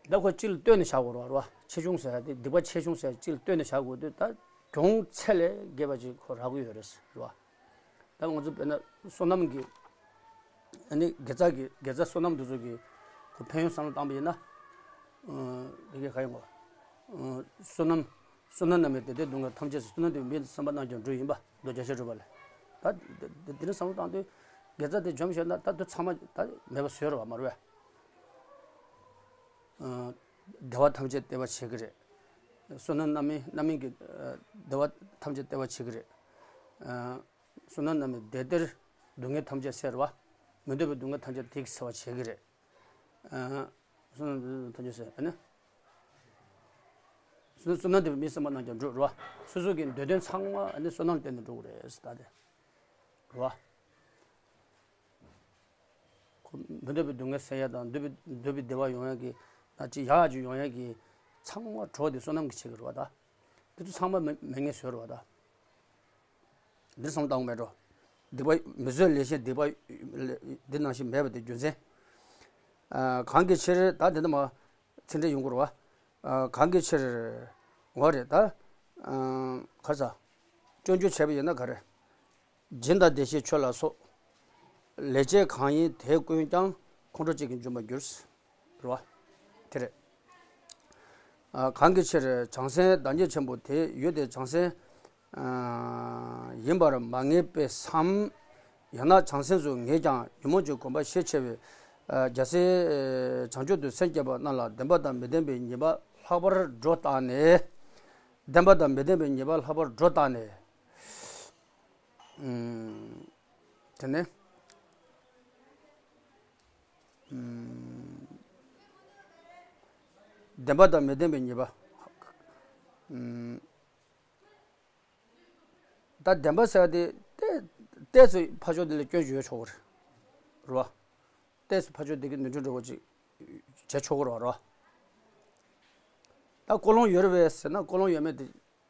ད་ཁོ་གཅིག་ལ་ལྟོས་ནས་བཞག་དགོས་རེད་བ། ཆེ་ཆུང་ཟེར་ཡ་དེ་སྡིག་པ་ཆེ་ཆུང་ཟེར་ཡ་གཅིག་ལ་ལྟོས་ནས་བཞག་དགོས་དུས། ད་གྱོང་ཚད་ལས་བརྒལ་བ་ཅིག་ཁོ་རག་གི་ཡོད་རེད་ཟེར་བ། ད་ང་ཚོ་དཔེར་ན་བསོད་ནམས་ཀྱི། ཨ་ནི་དགེ་རྩ་གི་དགེ་རྩ་བསོད་ནམས་དེ་ཚོ་གི་ཁོ་ཕན་ཡོན་བསམ་བློ་བཏང་པ་ཡིན་ན། ཨ། དེ་གའི་ག་ཡིན་གོ། ཨ། བསོད་ནམས་བསོད་ནམས་རྣམས་ཀྱིས་བདེ་སྟེར་སྡུག་བསྔལ་ཐམས་ཅད་སེལ། བསོད་ནམས་དེས་མི་སེམས་པ་རྣམས་ཀྱང་འགྲོ་ཡིན་པ། མདོ་རྒྱ་ཆེར་སྒྲུབ་པ་ལས། ད་དེ་དེ་འདྲ་བསམ་བློ་བཏང་དུས་དགེ་རྩ་དེ་འཇོམས་ཤེས་ན་ད་དེ་ཚང་མ་ད་མེད་པ་བཟོས་རེད་བ་མ་རེད་བས། ཨ། བདེ་བ་ཐམས་ཅད་སྟེར་བར་བྱེད་ཀྱི་རེད། བསོད་ནམས་རྣམ་སྨིན་རྣམ་སྨིན་གྱིས། ཨ། བདེ་བ་ཐམས་ཅད་སྟེར་བར་བྱེད་ཀྱི་རེད། ཨ། བསོད་ནམས་རྣམ་སྨིན་བདེ་སྟེར་སྡུག་བསྔལ་ཐམས་ཅད་སེལ་བ། མི་འདོད་པའི་སྡུག་བསྔལ་ཐམས་ཅད་དེ་གིས་སེལ་བར་བྱེད་ཀྱི་རེད། ཨ། བསོད་ནམས་ཐམས་ཅད་སེལ། ཨ་ནི། བསོད་ནམས་བསོད་ནམས་དེས་མི་སེམས་པ་རྣམས་ཀྱང་འགྲོ་རེད་བ། སོ་སོ་གི་འདོད་དོན་ཚང་མ་ཨ་ནི་བསོད་ནམས་བརྟེན་ནས་འགྲོ་གི་རེད་ཟེར་ད་དེ། རེད་བ། ཁོ་མི་འདོད་པའི་སྡུག་བསྔལ་སེལ་ཡ་དང་འདོད་པའི་འདོད་པའི་བདེ་བ་ཡོང་ཡ་གི་ན་ཅི་ཡག་ཅིག་ཡོང་ཡ་གི་ཚང་མ་གྲོགས་དེ་བསོད་ནམས་ཀྱིས་བྱེད་ཀྱི་རེད་བ་ད། དེ་ཚོ་ཚང་མ་མེད་མེད་ངེས་བཟོས་རེད་བ་ད། འདིར་བསམ་བཏང་མེད་འགྲོ། སྡིག་པ་མི་བཟོད་ལས་གཞན་སྡིག་པ་འདི་ནང་བཞིན་མེད་པ་དེ་རྒྱུ་མཚན། ཨ། གང་གི་ཕྱིར་ད་འདི་འདི་མ། ཚིག་འགྲེལ་ཡོང་གི་རེད་བ། ཨ། གང་གི་ཕྱིར། འོ་རེད་ད། ཨ། ག་རེ་ཟ། སྤྱོད་འཇུག་བྱས་པ་ཡིན་ན་ག་རེ། སྦྱིན་དང་བདེ་གཤེགས་མཆོད་ལ་སོགས། ལེགས་སྤྱད་གང་ཡིན་དེ་ཀུན་ཀྱང་། ཁོང་ཁྲོ་གཅིག་གིས་འཇོམས་པར་འགྱུར། རེད་བ། དེ་རེད། ཨ། གང་གི་ཕྱིར་བྱང་སེམས་བདག་ཉིད་ཆེན་པོ་དེ་ཡུལ་དེ་བྱང་སེམས། ཨ། ཡིན་པར་མ་ངེས་པས་སམ། ཡང་ན་བྱང་སེམས་སུ་ངེས་ཀྱང་ཉོན་མོངས་ཀྱི་གོམས་པ་ཤས་ཆེ་བས། ཨ། རྒྱལ་སྲས་བྱང་ཆུབ་ཏུ་སེམས་བསྐྱེད་པ་རྣམས་ལ་བདེན་པ་དང་མི་བདེན་པའི་ཉེས་པ་ལྷག་པར་སྒྲོ་བཏགས་ནས། བདེན་པ་དང་མི་བདེན་པའི་ཉེས་པ་ལྷག་པར་སྒྲོ་བཏགས་ནས། ཨུམ། དེ་ནས། ཨུམ། བདེན་པ་དང་མི་བདེན་པའི་ཉེས་པ། ཨུམ། ད་བདེན་པ་ཟེར་བ་དེ་ཏོག་ཙམ་ཕར་ཕྱོགས་དེ་ལ་སྐྱོན་ཞིག་ཡོད་ཆོག་གི་རེད། རེད་བ། ཏོག་ཙམ་ཕར་ཕྱོགས་དེ་གི་ནོར་འཁྲུལ་འདྲ་བོ་ཅིག་བྱས་ཆོག་གི་རེད་བ། རེད་བ། ད་ཀུན་སློང་ཡོད་རེད་པས་ཟེར་ན་ཀུན་སློང་ཡོད་མེད་དེ་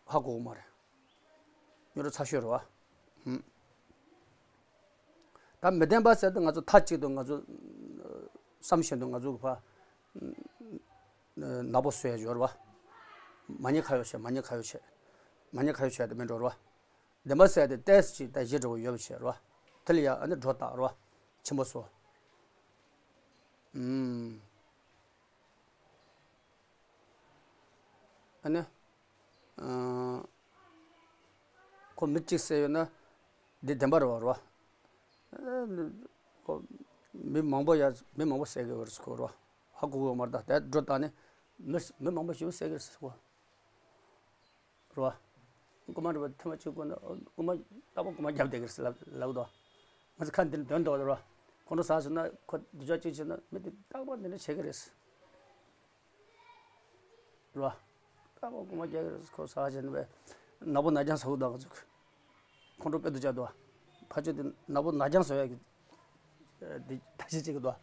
ཧ་གོ་གི་མ་རེད། ཉོ་རུ་ཚ་ཤོས་རེད་བ། ཧུམ། ད་མི་བདེན་པ་ཟེར་དུས་ང་ཚོ་མཐའ་གཅིག་ཏུ་ང་ཚོ་བསམ་བཞིན་དུ་ང་ཚོ་གི་ཕ་ནག་པོ་བཟོ་ཡ་ཡོད་རེད་བ། མ་ཉེས་ཁ་གཡོགས་བྱས། མ་ཉེས་ཁ་གཡོགས་བྱས། མ་ཉེས་ཁ་གཡོགས་བྱས་དེ་མིན་འགྲོ་རེད་བ། བདེན་པ་ཟེར་ཡ་དེ་ཏོག་ཙམ་ཅིག་ད་གཞི་འདྲ་བོ་ཡོད་པ་བྱས་རེད་བ། དེ་ལ་ཡ་ཨ་ནི་སྒྲོ་བཏགས་རེད་བ། ཆེན་པོ་བཟོ། ཨུམ། ཨ་ནི། ཨ། ཁོ་མི་གཅིག་བསད་ཡོད་ན། འདི་བདེན་པ་རེད་བ། རེད་བ། ཨ། ཁོ་མི་མང་པོ་ཡ་མི་མང་པོ་བསད་ཀྱི་ཡོད་རེད་ཁོ་རེད་བ། ཧ་གོ་གི་ཡོད་མ་རེད་ད། དེ་སྒྲོ་བཏགས་ནས་མི་མི་མང་པོ་ཞིག་བསད་ཀྱི་རེད་ཁོ། རེད་བ། རྐུན་མ་རེད་བ། ཐེངས་མ་གཅིག་རྐུ་ན་རྐུན་མ་རྟག་པར་རྐུན་མ་རྒྱབ་བསྡད་ཀྱི་རེད་ལབ་ལབ་འདུག་ང་ཚོ་ཁ་འདིར་འདོན་འདུག་རེད་བ། ཁོང་ཁྲོ་ཟ་སོང་ན་ཁོ་སྡུག་ཅག་གཅིག་བྱས་ན་མི་དེ་རྟག་པར་འདི་འདྲ་བྱེད་ཀྱི་རེད། རེད་བ། རྟག་པར་རྐུན་མ་རྒྱག་གི་རེད། ཁོ་ཟ་བཞིན་པས་ནག་པོ་ནག་རྐྱང་ཟ་གི་འདུག་ང་ཚོ་ཁོང་ཁྲོ་དཔེ་སྡུག་ཅག་འདུག་ཕ་ཆོས་དེ་ནག་པོ་ནག་རྐྱང་བཟོ་ཡག་གི་འདི་ཐབས་ཤེས་བྱེད་ཀྱི་འདུག་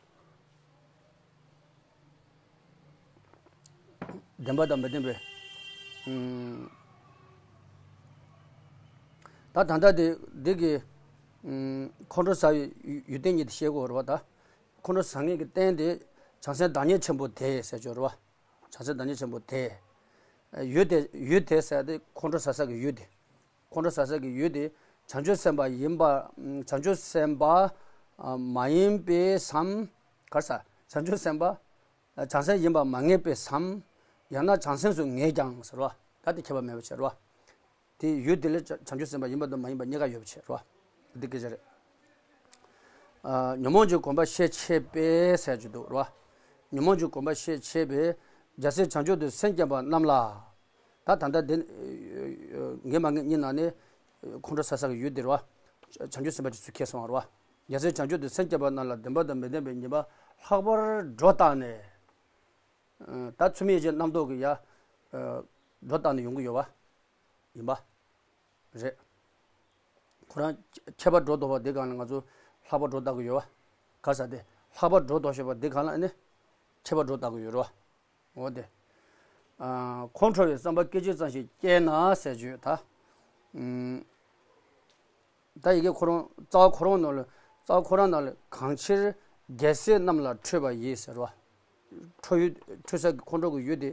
བདེན་པ་དང་མི་བདེན་པའི། ཨུམ། ད་ད་ལྟ་དེ་འདི་གི་ཁོང་ཁྲོ་ཟ་བའི་ཡུལ་རྟེན་གཉིས་དེ་ཤེས་དགོས་རེད་བ། ད་ཁོང་ཁྲོ་ཟ་མཁན་གྱི་རྟེན་དེ་བྱང་སེམས་བདག་ཉིད་ཆེན་པོ་དེ་ཟེར་ཆོག་རེད་བ། བྱང་སེམས་བདག་ཉིད་ཆེན་པོ་དེ། ཡུལ་དེ་ཡུལ་དེ་ཟེར་དེ་ཁོང་ཁྲོ་ཟ་ས་གི་ཡུལ་དེ། ཁོང་ཁྲོ་ཟ་ས་གི་ཡུལ་དེ་བྱང་ཆུབ་སེམས་དཔའ་ཡིན་པ། བྱང་ཆུབ་སེམས་དཔའ་མ་ཡིན་པའི་སམ། ག་རེ་ཟ། བྱང་ཆུབ་སེམས་དཔའ་བྱང་སེམས་ཡིན་པ་མ་ངེས་པའི་སམ། ཡང་ན་བྱང་སེམས་སུ་ངེས་ཀྱང་ཟེར་བ། ད་དེ་ཁྱད་པར་མེད་པ་བྱེད་རོ། དེ་ཡུལ་དེ་ལ་བྱང་ཆུབ་སེམས་དཔའ་ཡིན་པ་དང་མ་ཡིན་པ་གཉིས་ཀ་ཡོད་པ་བྱེད་རོ། འདི་སྐད་ཆ་རེད། ཉོན་མོངས་ཀྱི་གོམས་པ་ཤས་ཆེ་བས་ཟེར་གྱི་འདུག་རོ། ཉོན་མོངས་ཀྱི་གོམས་པ་ཤས་ཆེ་བས་རྒྱལ་སྲས་བྱང་ཆུབ་ཏུ་སེམས་བསྐྱེད་པ་རྣམས་ལ། ད་ད་ལྟ་འདི་ངེས་མ་ངེས་གཉིས་ནང་ནས་ཁོང་ཁྲོ་ཟ་ས་གི་ཡུལ་འདི་རོ། བྱང་ཆུབ་སེམས་དཔའ་ཅིག་ཚུར་ཁྱེར་སོང་བ་རོ། རྒྱལ་སྲས་བྱང་ཆུབ་ཏུ་སེམས་བསྐྱེད་པ་རྣམས་ལ་བདེན་པ་དང་མི་ལྡན་པའི་ཉེས་པ་ལྷག་པར་སྒྲོ་བཏགས་ནས། ད་ཚུལ་མིན་ཡིད་བྱེད་རྣམ་རྟོག་གི་ཡ། སྒྲོ་བཏགས་ནས་ཡོང་གི་ཡོད་པ། ཡིན་པ། རེད། ཁོ་རང་ཁྱད་པར་སྒྲོ་འདོགས་པ་འདི་སྒང་ལ་ང་ཚོ་ལྷག་པར་སྒྲོ་བཏགས་ཀྱི་ཡོད་པ། ག་རེ་ཟ། དེ་ལྷག་པར་སྒྲོ་འདོགས་ཤེས་པ་འདི་སྒང་ལ་ཨ་ནི་ཁྱད་པར་སྒྲོ་བཏགས་ཀྱི་ཡོད་རེད་པ། འོ་དེ། ཁོང་ཁྲོ་བའི་བསམ་པ་སྐད་ཅིག་ཙམ་ཞིག་སྐྱེས་ན་ཟེར་བརྗོད་ད། ད་ཡི་གེ་ཁོ་རང་རྩ་བ་ཁོ་རང་ནང་ལ་རྩ་བ་ཁོ་རང་ནང་ལ་གང་ཕྱིར་རྒྱལ་སྲས་རྣམས་ལ་ཁྲོས་པ་ཡིས་ཟེར་བ། ཁྲོ་ཡུལ་ཁྲོ་ས་གི་ཁོང་ཁྲོ་གི་ཡུལ་དེ་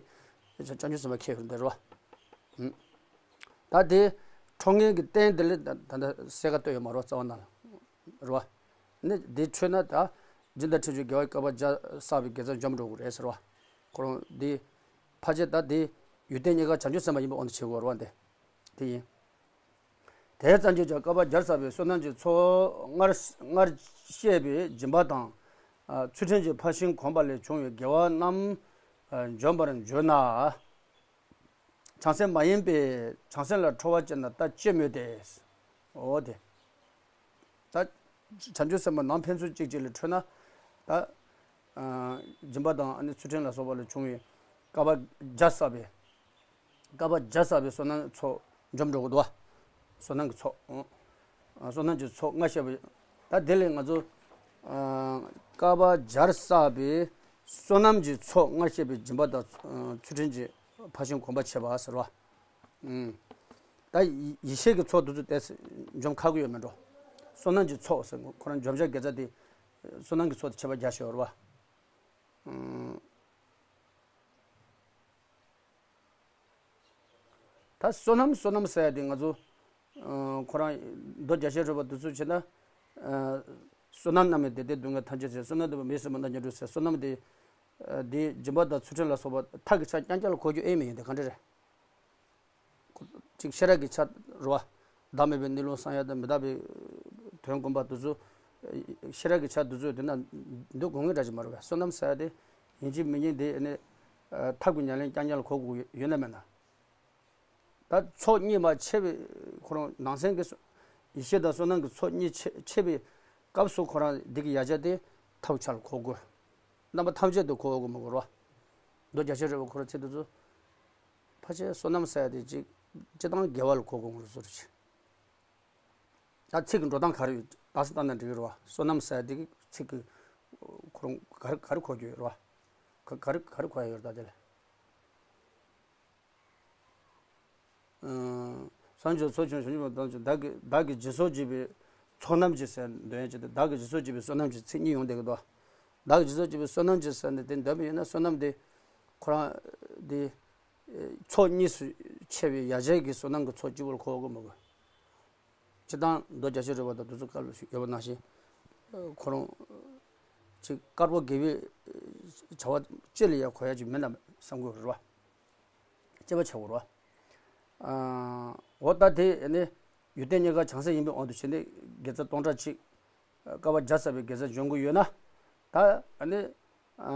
བྱང་ཆུབ་སེམས་དཔའ་ཁྱེར་ཡོང་དེ་རེད་བ། ད་དེ་ཁྲོ་མཁན་གྱི་རྟེན་དེ་ལ་ད་ད་ལྟ་གསལ་ཁ་བཏོད་ཡོད་མ་རེད་རྩ་བ་ནང་ལ་རེད་བ། ནི་དེ་ཁྲོས་ན་ད་སྦྱིན་བདག་ཁྲིམས་གཅོད་དགེ་བ་བསྐལ་པ་བརྒྱ་བསགས་པའི་དགེ་རྩ་འཇོམས་འགྲོ་དགོས་རེད་ཟེར་བ། ཁོ་རང་དེ་ཕལ་ཆེར་ད་དེ་ཡུལ་རྟེན་གཉིས་ཀ་བྱང་ཆུབ་སེམས་དཔའ་ཡིན་པའི་དབང་དུ་བྱེད་དགོས་རེད་བ་འདི། དེ་ཡིན། དེ་ཙམ་གྱིས་ཀྱང་བསྐལ་པ་བརྒྱར་བསགས་པའི་བསོད་ནམས་ཀྱི་ཚོགས་སྔར་སྔར་བཤད་པའི་སྦྱིན་པ་དང་། ཚུལ་ཁྲིམས་ཀྱི་ཕར་ཕྱིན་གོམས་པ་ལས་བྱུང་བའི་དགེ་བ་རྣམས་འཇོམས་པར་འགྱུར་ན། བྱང་སེམས་མ་ཡིན་པས་བྱང་སེམས་ལ་ཁྲོ་བ་སྐྱེས་ན་ལྟ་ཅི་སྨོས་ཏེ། འོ་དེ། ད་བྱང་ཆུབ་སེམས་དཔའ་ནང་ཕན་ཚུན་གཅིག་གཅིག་ལ་ཁྲོས་ན། ད་སྦྱིན་པ་དང་ཨ་ནི་ཚུལ་ཁྲིམས་ལ་སོགས་པ་ལས་བྱུང་བའི་བསྐལ་པ་བརྒྱ་བསགས་པའི། བསྐལ་པ་བརྒྱ་བསགས་པའི་བསོད་ནམས་ཚོགས་འཇོམས་འགྲོ་གི་འདུག་བ། བསོད་ནམས་ཀྱི་ཚོགས། ཨང་། བསོད་ནམས་ཀྱི་ཚོགས་སྔར་བཤད་པ། ད་དེ་ལས་ང་ཚོ། ཨང་། བསྐལ་པ་བརྒྱར་བསགས་པའི་བསོད་ནམས་ཀྱི་ཚོགས་སྔར་བཤད་པའི་སྦྱིན་པ་དང་ཚུལ་ཁྲིམས་ཀྱི་ཕར་ཕྱིན་གོམས་པ་བྱེད་པ་ཟེར་བ། ཨང་། ད་ཡེ་ཤེས་ཀྱི་ཚོགས་དེ་ཚོ་དེ་འཇོམས་ཁག་གི་ཡོད་མེད་འགྲོ། བསོད་ནམས་ཀྱི་ཚོགས་ཟེར་ཁོ་རང་འཇོམས་བྱ་དགེ་རྩ་དེ། བསོད་ནམས་ཀྱི་ཚོགས་དེ་ཁྱད་པར་རྒྱ་ཆེ་བ་རེད་བ། ཨང་། ད་བསོད་ནམས་བསོད་ནམས་ཟེར་ཡ་དེ་ང་ཚོ། ཨ། ཁོ་རང་མདོ་རྒྱ་ཆེར་རོལ་པ་དེ་ཚོ་བྱས་ན། ཨ། བསོད་ནམས་རྣམས་ནི་བདེ་སྟེ་སྡུག་བསྔལ་ཐམས་ཅད་ཟད། བསོད་ནམས་ལྡན་པ་མི་ཟད་པ་རྣམས་ཀྱང་གྲོལ་ཟེར། བསོད་ནམས་དེ། ཨ། དེ་སྦྱིན་པ་དང་ཚུལ་ཁྲིམས་ལ་སོགས་པ་མཐའ་གི་ཆ་རྐྱང་རྐྱང་ལ་གོ་རྒྱུ་ཨེ་མི་ཡོང་དེ་ག་འདྲ་རེད། ཅིག་ཤེས་རབ་ཀྱི་ཆ་རེད་བ། བདག་མེད་པའི་གནས་ལུགས་བསམ་ཡ་དང་མི་རྟག་པའི་དོན་སྒོམ་པ་དེ་ཚོ། ཤེས་རབ་ཀྱི་ཆ་དེ་ཚོ་དེ་ན་འདུག་དགོས་ངེས་འདྲ་ཅིག་མ་རེད་བས། བསོད་ནམས་ཟེར་ཡ་དེ་ཡིན་གཅིག་མིན་གཅིག་དེ་ནི་ཐབས་ཀྱི་ཉམས་ལེན་རྐྱང་རྐྱང་ལ་གོ་དགོས་ཡོད་ན་མེད་ན། ད་ཚོགས་གཉིས་མ་ཕྱེ་བའི་ཁོ་རང་ནང་གསེས་ཀྱི་ཡེ་ཤེས་དང་བསོད་ནམས་ཀྱི་ཚོགས་གཉིས་ཕྱེ་ཕྱེ་བའི་སྐབས་སུ་ཁོ་རང་འདི་གི་ཡ་གྱལ་དེ་ཐབས་ཆ་ལ་གོ་དགོས། རྣམ་པ་ཐམས་ཅད་དུ་གོ་དགོས་མི་དགོས་རོ། མདོ་རྒྱ་ཆེར་རོལ་པའི་ཁོ་རང་ཚིག་དེ་ཚོ། ཕལ་ཆེར་བསོད་ནམས་ཟེར་ཡ་དེ་གཅིག་སྤྱི་བཏང་དགེ་བ་ལ་གོ་དགོས་ངོ་སོར་ཆེ། ད་ཚིག་གི་འགྲོ་སྟངས་ག་རེ་ཡོད་ད་སེ་ལྟ་ན་འགྲིག་གི་རེད་བ། བསོད་ནམས་ཟེར་ཡ་དེ་གི་ཚིག་གི་ཁོ་རང་ག་རེ་ག་རེ་གོ་རྒྱུ་ཡོད་རེད་བ། ག་ག་རེ་ག་རེ་གོ་ཡ་ཡོད་རེད་ད་དེ་ལ། ཨ། སངས་རྒྱས་ཚོགས་ཆུང་བྱང་ཆུབ་པ་དང་བདག་གི་བདག་གི་སྦྱིན་སོགས་བགྱིས་པའི་ཚོགས་རྣམས་ཀྱིས་ཟེར་འདོན་ཡ་ཅིག་དང་བདག་གི་སྦྱིན་སོགས་བགྱིས་པའི་བསོད་ནམས་ཀྱི་ཚིག་གཉིས་ཡོང་བསྡད་ཀྱི་འདུག་བདག་གི་སྦྱིན་སོགས་བགྱིས་པའི་བསོད་ནམས་ཀྱིས་ཟེར་ནས་དེ་འདོན་པ་ཡིན་ན་བསོད་ནམས་དེ་ཁོ་རང་དེ་ཚོགས་གཉིས་སུ་ཕྱེ་བའི་ཡ་གྱལ་གྱི་བསོད་ནམས་ཀྱི་ཚོགས་གཅིག་པོ་ལ་གོ་དགོས་མི་དགོས། སྤྱིར་བཏང་མདོ་རྒྱ་ཆེར་རོལ་པ་དང་དེ་ཚོ་སྐབས་ལ་ཞིག་ཡོད་པ་ནང་བཞིན། ཁོ་རང་ཅིག་དཀར་པོ་དགེ་བའི་བྱ་བ་ཅི་ལ་ཡང་གོ་ཡ་ཅིག་མིན་ན་བསམ་དགོས་རེད་བ། དཔྱད་པ་བྱ་དགོས་རེད་བ། ཨ། འོ་ད་དེ་ནི་ཡུལ་རྟེན་གཉིས་ཀ་བྱང་སེམས་ཡིན་པའི་དབང་དུ་བྱས་ནས་དགེ་རྩ་སྟོང་ཕྲག་གཅིག་བསྐལ་པ་བརྒྱ་བསགས་པའི་དགེ་རྩ་འཇོམས་ཀྱི་ཡོད་ན། ད་ནི། ཨ།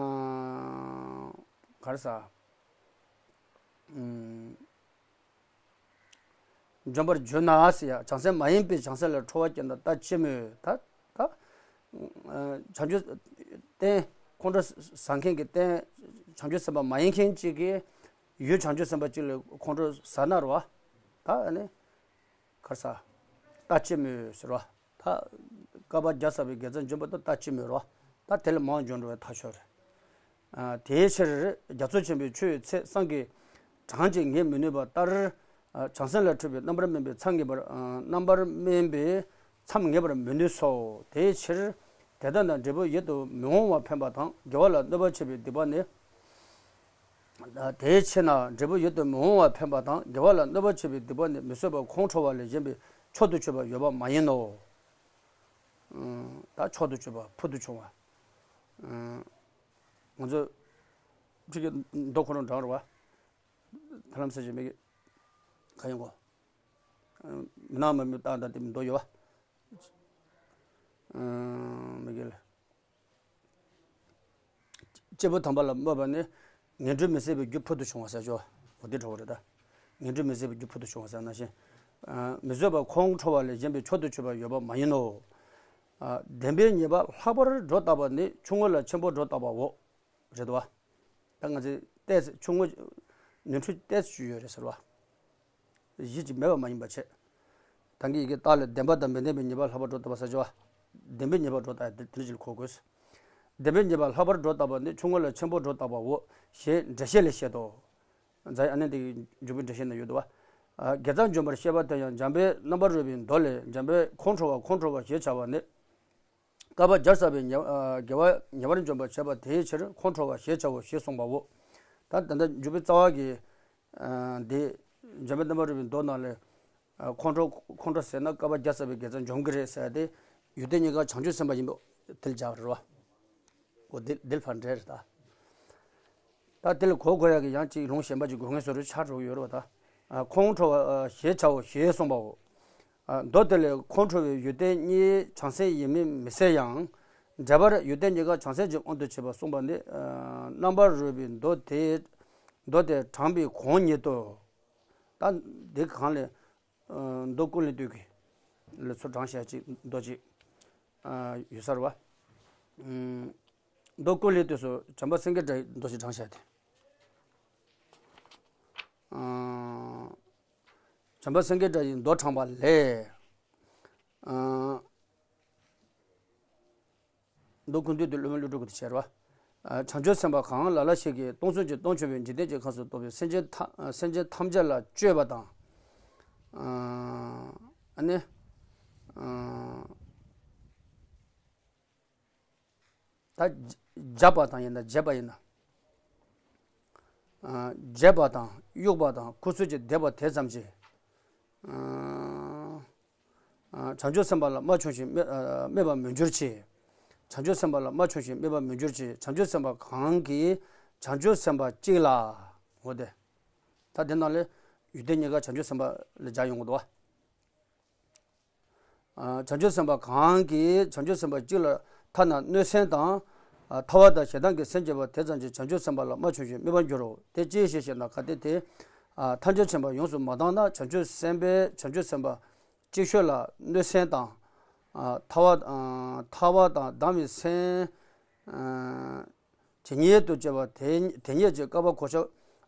ག་རེ་ཟ། ཨུམ། འཇོམས་པར་འགྱུར་ན་ཟེར་ཡ། བྱང་སེམས་མ་ཡིན་པས་བྱང་སེམས་ལ་ཁྲོ་བ་སྐྱེས་ན་ལྟ་ཅི་སྨོས། ད་ད་བྱང་ཆུབ་རྟེན་ཁོང་ཁྲོ་ཟ་མཁན་གྱི་རྟེན་བྱང་ཆུབ་སེམས་དཔའ་མ་ཡིན་མཁན་གཅིག་གིས་ཡུལ་བྱང་ཆུབ་སེམས་དཔའ་གཅིག་ལ་ཁོང་ཁྲོ་ཟ་ན་རེད་བ། ད་ནི་ག་རེ་ཟ། ལྟ་ཅི་སྨོས་ཟེར་བ། ད་བསྐལ་པ་བརྒྱ་བསགས་པའི་དགེ་རྩ་འཇོམས་པ་དང་ལྟ་ཅི་སྨོས་རོ། ད་དེ་ལས་མང་འབྱོན་འགྲོ་བའི་ཐག་ཆོད་རེད། ཨ། དེའི་ཕྱིར་རྒྱ་མཚོ་ཆེན་པོའི་ཆུ་ཡི་ཚད་བསམ་གྱིས་གྲངས་ཀྱིས་ངེས་མི་ནུས་པ་ལྟར། བྱང་སེམས་ལ་འཁྲུལ་པའི་རྣམ་པར་སྨིན་པའི་མཚམས་ངེས་པར་རྣམ་པར་སྨིན་པའི་མཚམས་ངེས་པར་མི་ནུས་སོ། དེའི་ཕྱིར་དེ་ལྟ་ན་འབྲས་བུ་ཡིད་དུ་མི་འོང་བ་འཕེན་པ་དང་དགེ་བ་ལ་གནོད་པ་བྱེད་པའི་སྡིག་པ་ནི། དེའི་ཕྱིར་ན་འབྲས་བུ་ཡིད་དུ་མི་འོང་བ་འཕེན་པ་དང་དགེ་བ་ལ་གནོད་པ་བྱེད་པའི་སྡིག་པ་ནི་མི་བཟོད་པ་ཁོང་ཁྲོ་བ་ལས་གཞན་པའི་མཆོག་ཏུ་གྱུར་པ་ཡོད་པ་མ་ཡིན་ནོ། ད་མཆོག་ཏུ་གྱུར་པ་ཕུལ་དུ་བྱུང་བ། ང་ཚོ་ཕྱི་གི་མདོ་ཁོ་རང་འདྲ་བ། ཐར་ལམ་ཟེར་གྱི་མི་གི་ག་ཡིན་གོ། མི་སྣང་མ་མི་རྟག་འདྲ་དེ་མི་འདོད་ཡོད་བ། མི་དགེ་ལ། སྐྱེས་བུ་དམ་པ་ལ་སྨོད་པ་ནི་ངན་འགྲོའི་མི་བཟད་པའི་རྒྱུ་ཕུལ་དུ་བྱུང་བ་ཟེར་ཆོག་འོ་དེ་འདྲ་བོ་རེད་ད། ངན་འགྲོའི་མི་བཟད་པའི་རྒྱུ་ཕུལ་དུ་བྱུང་བ་ཟེར་ན་བཞིན། མི་བཟོད་པ་ཁོང་ཁྲོ་བ་ལས་གཞན་པའི་མཆོག་ཏུ་གྱུར་པ་ཡོད་པ་མ་ཡིན་ནོ། བདེན་པའི་ཉེས་པ་ལྷག་པར་སྒྲོ་བཏགས་པ་ནི་ཆུང་ངུ་ལ་ཆེན་པོ་སྒྲོ་བཏགས་པའོ། རེད་དོ། ད་ང་ཚོས་ཏོག་ཙམ་ཆུང་ངུ་ནོར་འཁྲུལ་ཏོག་ཙམ་ཅིག་ཡོད་རེད་ཟེར་བ། གཞི་གཅིག་མེད་པ་མ་ཡིན་པ་བྱས། ད་གིན་ཡི་གེ་རྟགས་ལས་བདེན་པ་དང་མི་བདེན་པའི་ཉེས་པ་ལྷག་པར་སྒྲོ་བཏགས་པ་ཟེར་བ། བདེན་པའི་ཉེས་པ་སྒྲོ་བཏགས་དེ་འདྲ་ཅིག་ལ་གོ་དགོས། བདེན་པའི་ཉེས་པ་ལྷག་པར་སྒྲོ་བཏགས་པ་ནི་ཆུང་ངུ་ལ་ཆེན་པོ་སྒྲོ་བཏགས་པའོ་ཞེས་འགྲེལ་བཤད་ལས་བཤད་དོ། རྫ་ཡི་ཨ་ནེ་འདི་གི་འཇུག་པའི་འགྲེལ་བཤད་ན་ཡོད་དོ། དགེ་རྩ་འཇོམས་པར་བཤད་པ་དེ་ཡང་འཇམ་དཔལ་རྣམ་པར་རོལ་པའི་མདོ་ལས་འཇམ་དཔལ་ཁོང་ཁྲོ་བ་ཁོང་ཁྲོ་བ་ཞེས་བྱ་བ་ནི། བསྐལ་པ་བརྒྱ་བསགས་པའི་ཉེས་དགེ་བ་ཉེ་བར་འཇོམས་པར་བྱེད་པ་དེའི་ཕྱིར་ཁོང་ཁྲོ་བ་ཞེས་བྱའོ་ཞེས་གསུངས་པའོ། ད་ད་ལྟ་འཇུག་པའི་རྩ་བ་གི་འདི་འཇམ་དཔལ་རྣམ་པར་རོལ་པའི་མདོ་ནང་ལས། ཁོང་ཁྲོ་ཁོང་ཁྲོ་ཟེར་ན་བསྐལ་པ་བརྒྱ་བསགས་པའི་དགེ་རྩ་འཇོམས་ཀྱི་རེད་ཟེར་ཏེ། ཡོན་ཏན་གཉིས་ཀ་བྱང་ཆུབ་སེམས་དཔའ་ཡིན་པ་དེ་ལ་སྦྱར་བ་རེད་བ། འོ་དེ་དེ་ལ་ཕར་འགྲེལ་རེད་ད། ད་དེ་ལ་གོ་དགོས་ཡག་གི་ཡང་གཅིག་ལུང་གཞན་པ་ཅིག་དགོས་ངེས་བཟོ་འདྲ་ཆགས་འགྲོ་གི་ཡོད་རེད་བ་ད། ཁོང་ཁྲོ་བ་ཞེས་བྱའོ་ཞེས་གསུངས་པའོ། མདོ་དེ་ལས་ཁོང་ཁྲོ་བའི་ཡོན་ཏན་གཉིས་བྱང་སེམས་ཡིན་མིན་མི་གསལ་ཡང་། འགྲེལ་པར་ཡོན་ཏན་གཉིས་ཀ་བྱང་སེམས་ཀྱི་དབང་དུ་བྱས་པ་གསུངས་པ་ནི། རྣམ་པར་རོལ་པའི་མདོ་དེ་མདོ་དེ་དྲངས་པའི་གོང་ཉིད་དོ། ད་འདི་གང་ལས། མདོ་ཀུན་ལས་བཏུས་ཀྱི་ལ་ཚུར་དྲངས་བྱ་ཅིག་མདོ་ཅིག་ཡོད་ས་རེད་བ། མདོ་ཀུན་ལས་བཏུས་སུ་བྱམས་པ་སེང་གེ་སྒྲ་ཡི་མདོ་ཞིག་དྲངས་བྱ་སྟེ། བྱམས་པ་སེང་གེ་སྒྲ་ཡི་མདོ་དྲངས་པ་ལས། མདོ་ཀུན་བཏུས་དེ་སློབ་དཔོན་ཀླུ་སྒྲུབ་ཀྱི་དེ་བྱས་རེད་བ། བྱང་ཆུབ་སེམས་དཔའ་གང་ལ་ལ་ཞིག་གིས་སྟོང་གསུམ་གྱི་སྟོང་ཆེན་པོའི་འཇིག་རྟེན་གྱི་ཁམས་སུ་གཏོགས་པའི་སེམས་ཅན་ཐམས་སེམས་ཅན་ཐམས་ཅད་ལ་སྤྱོད་པ་དང་། ཨ་ནི། ད་བྱ་བྱ་བ་དང་ཡིན་ན་བྱེད་པ་ཡིན་ན། བྱེད་པ་དང་གཡོགས་པ་དང་ཁོ་ཚོས་ཀྱི་བདེ་བ་དེ་ཙམ་གྱིས། བྱང་ཆུབ་སེམས་དཔའ་ལ་རྨ་བྱུང་ཞིང་སྨད་སྨད་པར་མི་འགྱུར་ཅིག་བྱང་ཆུབ་སེམས་དཔའ་ལ་རྨ་བྱུང་ཞིང་སྨད་པར་མི་འགྱུར་ཅིག་བྱང་ཆུབ་སེམས་དཔའ་གང་གིས་བྱང་ཆུབ་སེམས་དཔའ་གཅིག་ལ། འོ་དེ། ད་དེ་ནང་ལས་ཡོན་ཏན་གཉིས་ཀ་བྱང་ཆུབ་སེམས་དཔའ་ལ་སྦྱར་ཡོང་གི་འདུག་བ། བྱང་ཆུབ་སེམས་དཔའ་གང་གིས་བྱང་ཆུབ་སེམས་དཔའ་གཅིག་ལ་ཐ་ན་གནོད་སེམས་དང་། ཐར་བ་དང་ཞེ་སྡང་གི་སེམས་བསྐྱེད་པ་དེ་ཙམ་གྱིས་བྱང་ཆུབ་སེམས་དཔའ་ལ་རྨ་བྱུང་ཞིང་སྨད་པར་འགྱུར་རོ། དེ་ཅིའི་ཕྱིར་ཞེ་ན། གལ་ཏེ་དེ་ཐམས་ཅད་མཁྱེན་པ་ཡོངས་སུ་མ་བཏང་ན་བྱང་ཆུབ་སེམས་དཔའི་བྱང་ཆུབ་སེམས་དཔའ་ཅིག་ཤོས་ལ་གནོད་སེམས་དང་། ཐར་བ་ཐར་བ་དང་སྡང་བའི་སེམས། ཇི་སྙེད་དུ་སྐྱེ་བ་དེ་དེ་སྙེད་ཀྱི་བསྐལ་པ་གོ་ཆ་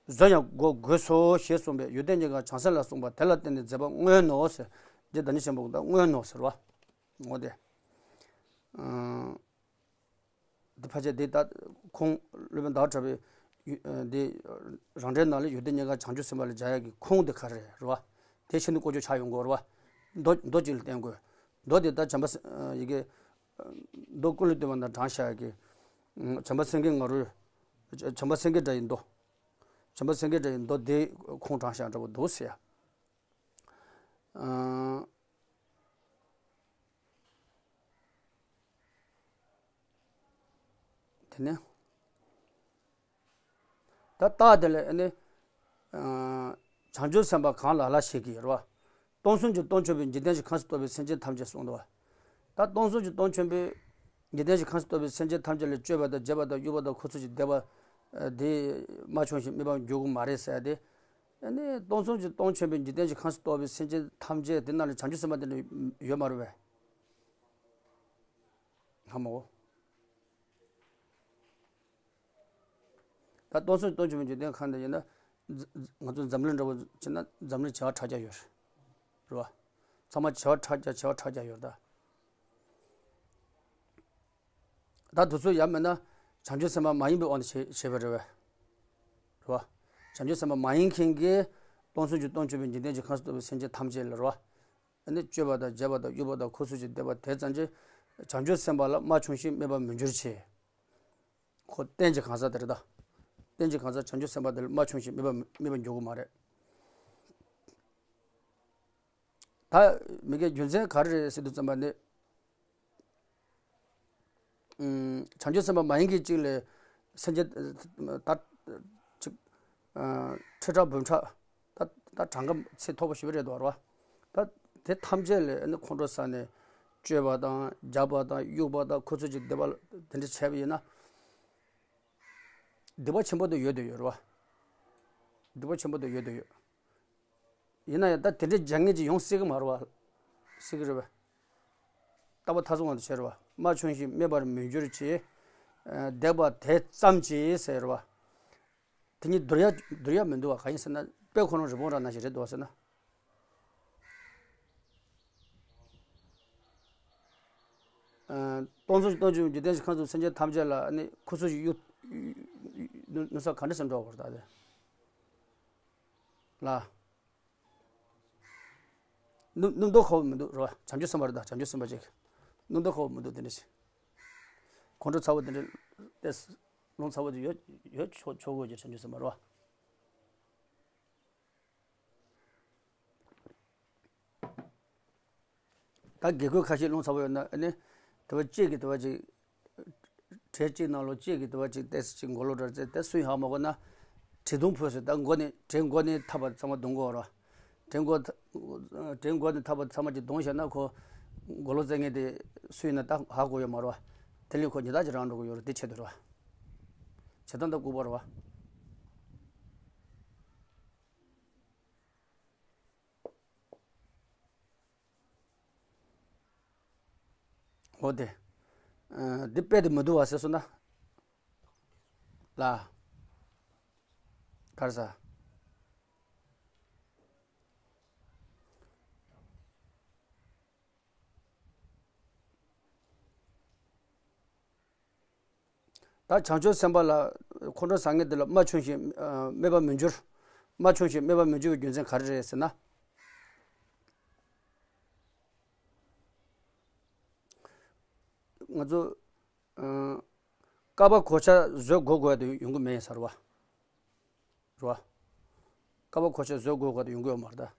བཟོ་ཡང་དགོས་དགོས་སོ་ཞེས་གསུངས་པས་ཡོན་ཏན་གཉིས་ཀ་བྱང་སེམས་ལ་གསུངས་པ་དེ་ལ་བརྟེན་ནས་མཛད་པ་དངོས་ནོ་ཟེར། འདི་ད་ནི་ཆེན་པོ་ད་དངོས་ནོ་ཟེར་བ། ངོ་དེ། འདི་ཕལ་ཆེར་འདི་ད་ཁུངས་སློབ་དཔོན་ཟླ་བ་གྲགས་པའི་འདི་རང་འགྲེལ་ནང་ལ་ཡོན་ཏན་གཉིས་ཀ་བྱང་ཆུབ་སེམས་དཔའ་ལ་སྦྱར་ཡག་གི་ཁུངས་འདི་ག་རེ་རེད་བ། དེ་ཤིན་ཏུ་ཀོ་ཅོ་ཆགས་ཡོང་དགོས་རེད་བ། མདོ་མདོ་གཅིག་ལ་བརྟེན་དགོས། མདོ་འདི་ད་བྱམས་པ་ཡི་གེ་མདོ་ཀུན་ལས་བཏུས་པ་ན་དྲངས་བཞག་གི། བྱམས་པ་སེང་གེ་ང་རོས། བྱམས་པ་སེང་གེ་སྒྲ་ཡི་མདོ། བྱམས་པ་སེང་གེ་སྒྲ་ཡི་མདོ་དེ་ཁུངས་དྲངས་བཞག་འདྲ་པོ་འདུག་ཟེར་ཡ། དེ་ནས། ད་རྟགས་དེ་ལས་ཨ་ནི། བྱང་ཆུབ་སེམས་དཔའ་གང་ལ་ལ་ཞིག་གིས་རེད་བ། སྟོང་གསུམ་གྱི་སྟོང་ཆེན་པོའི་འཇིག་རྟེན་གྱི་ཁམས་སུ་གཏོགས་པའི་སེམས་ཅན་ཐམས་ཅད་གསུངས་འདུག་བ། ད་སྟོང་གསུམ་གྱི་སྟོང་ཆེན་པོའི་འཇིག་རྟེན་གྱི་ཁམས་སུ་གཏོགས་པའི་སེམས་ཅན་ཐམས་ཅད་ལ་སྤྱོད་པ་དང་བྱེད་པ་དང་གཡོ་བ་དང་ཁོ་ཚོ་ཞིག་བདེ་བ་དེ་རྨ་བྱུང་ཞིང་སྨད་པར་འགྱུར་གྱི་མ་རེད་ཟེར་ཏེ། ཨ་ནི་སྟོང་གསུམ་གྱི་སྟོང་ཆེན་པོའི་འཇིག་རྟེན་གྱི་ཁམས་སུ་གཏོགས་པའི་སེམས་ཅན་ཐམས་ཅད་དེ་ནང་ལ་བྱང་ཆུབ་སེམས་དཔའ་དེ་འདྲ་ཡོད་མ་རེད་པས། ཧ་མ་གོ། ད་སྟོང་གསུམ་སྟོང་ཆེན་པོའི་འཇིག་རྟེན་ཁམས་འདི་ཡིན་ན། ང་ཚོ་འཛམ་གླིང་འདྲ་བོ་བྱས་ན་འཛམ་གླིང་བྱེ་བ་ཕྲག་བརྒྱ་ཡོད་རེད་བ། ཚང་མ་བྱེ་བ་ཕྲག་བརྒྱ་བྱེ་བ་ཕྲག་བརྒྱ་ཡོད་རེད་ད། ད་དུས་ཚོད་ཡང་མེད་ན་བྱང་ཆུབ་སེམས་དཔའ་མ་ཡིན་པའི་དབང་དུ་བྱས་བྱས་པ་རེད་བས། རེད་བ། བྱང་ཆུབ་སེམས་དཔའ་མ་ཡིན་མཁན་གྱི་ སྟོང་གསུམ་གྱི་སྟོང་ཆེན་པོའི་འཇིག་རྟེན་གྱི་ཁམས་སུ་གཏོགས་པའི་སེམས་ཅན་ཐམས་ཅད་ལ་རེད་བ། ཨ་ནི་སྤྱོད་པ་དང་བྱ་བ་དང་དབྱུག་པ་དང་ཁུ་ཚུར་གྱིས་བདེ་བ་དེ་ཙམ་གྱིས་བྱང་ཆུབ་སེམས་དཔའ་ལ་མ་བྱུང་ཞིང་སྨྲས་པར་མི་འགྱུར་ཞེས། ཁོ་རྟེན་གྱི་གང་ཟག་དེ་རེད་ད། རྟེན་གྱི་གང་ཟག་བྱང་ཆུབ་སེམས་དཔའ་དེ་ལ་མ་བྱུང་ཞིང་སྨྲས་པར་སྨྲས་པར་འགྱུར་གྱི་མ་རེད། ད་མི་དགེ་རྒྱུ་མཚན་ག་རེ་རེད་ཟེར་དུས་ཙམ་པ་ནི། ཨུམ། བྱང་ཆུབ་སེམས་དཔའ་མ་ཡིན་མཁན་གཅིག་ལས་སེམས་ཅན་ད་ཅིག་ཨ། ཁྲི་ཕྲག་འབུམ་ཕྲག་ད་ད་གྲངས་ཀ་ཚད་མཐོ་པོ་ཞེ་པོ་རེད་འདུག་རེད་བ། ད་དེ་ཐམས་ཅད་ལས་ཨ་ནི་ཁོང་ཁྲོ་ཟ་ནས་སྤྱོད་པ་དང་རྒྱགས་པ་དང་དབྱུག་པ་དང་ཁུ་ཚུར་གྱིས་བདེ་བ་དེ་འདྲ་བྱས་པ་ཡིན་ན། སྡིག་པ་ཆེན་པོ་དེ་ཡོད་དེ་ཡོད་རེད་བ། སྡིག་པ་ཆེན་པོ་དེ་ཡོད་དེ་ཡོད། ཡིན་ན་ཡང་ད་དེ་འདྲའི་བྱེད་མཁན་ཅིག་ཡོང་སྲིད་ཀྱི་མ་རེད་བ། སྲིད་ཀྱི་རེད་བ། རྟག་པ་མཐའ་བཟུང་བ་དེ་བྱས་རེད་བ། མ་བྱུང་ཞིང་སྨྲས་པར་མི་འགྱུར་ཞེས། ཨ། བསྡད་པ་དེ་ཙམ་གྱིས་ཟེར་རེད་བ། དེ་གཉིས་བསྡུར་ཡ་བསྡུར་ཡ་མི་འདུག་བ། གང་ཡིན་ཟེར་ན་དཔེ་ཁོ་རང་རི་བོང་རྭ་ནང་བཞིན་རེད་འདུག་བ་ཟེར་ན། ཨ། སྟོང་གསུམ་གྱི་སྟོང་ཆེན་པོའི་འཇིག་རྟེན་གྱི་ཁམས་སུ་སེམས་ཅན་ཐམས་ཅད་ལ་ནི་ཁུ་ཚུར་གྱིས་གཡུག་གཡུག་གཡུག་གཡུག་ས་ག་འདྲ་སེམས་འགྲོ་བར་ད་དེ་ལ། སྣུམ་སྣུམ་དོ་ཁོ་མི་འདུག་རོ། བྱང་ཆུབ་སེམས་དཔའ་རེད་ད། བྱང་ཆུབ་སེམས་དཔའ་ཅིག་སྣུམ་དོ་ཁོ་མི་འདུག་དེ་འདྲ་ཞིག་ཁོང་ཁྲོ་ཚ་བོ་དེ་འདྲ་ཏེ་རླུང་ཚ་བོ་དེ་ཡོད་ཡོད་ཆོག་ཆོག་གོ་གི་བྱང་ཆུབ་སེམས་དཔའ་རོ། ད་དགེ་བསྐོས་ཁ་ཤས་རླུང་ཚ་བོ་ཡོད་ན་ཨ་ནི་དེ་བ་གཅིག་གིས་དེ་བ་ཅིག་གྲལ་གཅིག་ནང་ལོགས་གཅིག་གིས་དེ་བ་ཅིག་ཏོག་ཙམ་ཅིག་མགོ་ལོག་འདྲ་བཙལ་ཏེ་སུ་ཡང་ཧ་མ་གོ་ན་གྲི་མདུང་ཕུད་ཟེར། ད་མགོ་ནས་གྲལ་མགོ་ནས་ཐག་པ་ཚང་མ་རྡུང་དགོས་རོ། གྲལ་མགོ་གྲལ་མགོ་ནས་ཐག་པ་ཚང་མ་ཅིག་རྡུང་བཞག་ན་ཁོ་མགོ་ལོག་བཙལ་མཁན་དེ་སུ་ཡིན་ན་ད་ཧ་གོ་ཡོད་མ་རེད་བ། དེ་ལས་ཁོ་ཉི་ཟླ་ཅིག་རང་འགྲོ་གི་ཡོད་རེད། དེ་ཆེད་དུ་རེད་བ། བྱེད་སྟངས་ད་ལྐུགས་པ་རེད་བ། འོ་དེ། ཨ། འདི་དཔེ་དེ་མི་འདུག་བ་ཟེར་སོང་ན། ལ། ག་རེ་ཟ། ད་བྱང་ཆུབ་སེམས་དཔའ་ལ་ཁོང་ཁྲོ་ཟ་མཁན་དེ་ལ་མ་བྱུང་ཞིང་སྨྲས་པར་མི་འགྱུར། མ་བྱུང་ཞིང་སྨྲས་པར་མི་འགྱུར་བའི་རྒྱུ་མཚན་ག་རེ་རེད་ཟེར་ན། ང་ཚོ་ཨ། བསྐལ་པ་གོ་ཆ་བཟོད་དགོས་དགོས་དེ་ཡོང་གི་མེད་ཡིན་ས་རེད་བ། རེད་བ། བསྐལ་པ་གོ་ཆ་བཟོད་དགོས་དགོས་དེ་ཡོང་གི་ཡོད་མ་རེད་ད།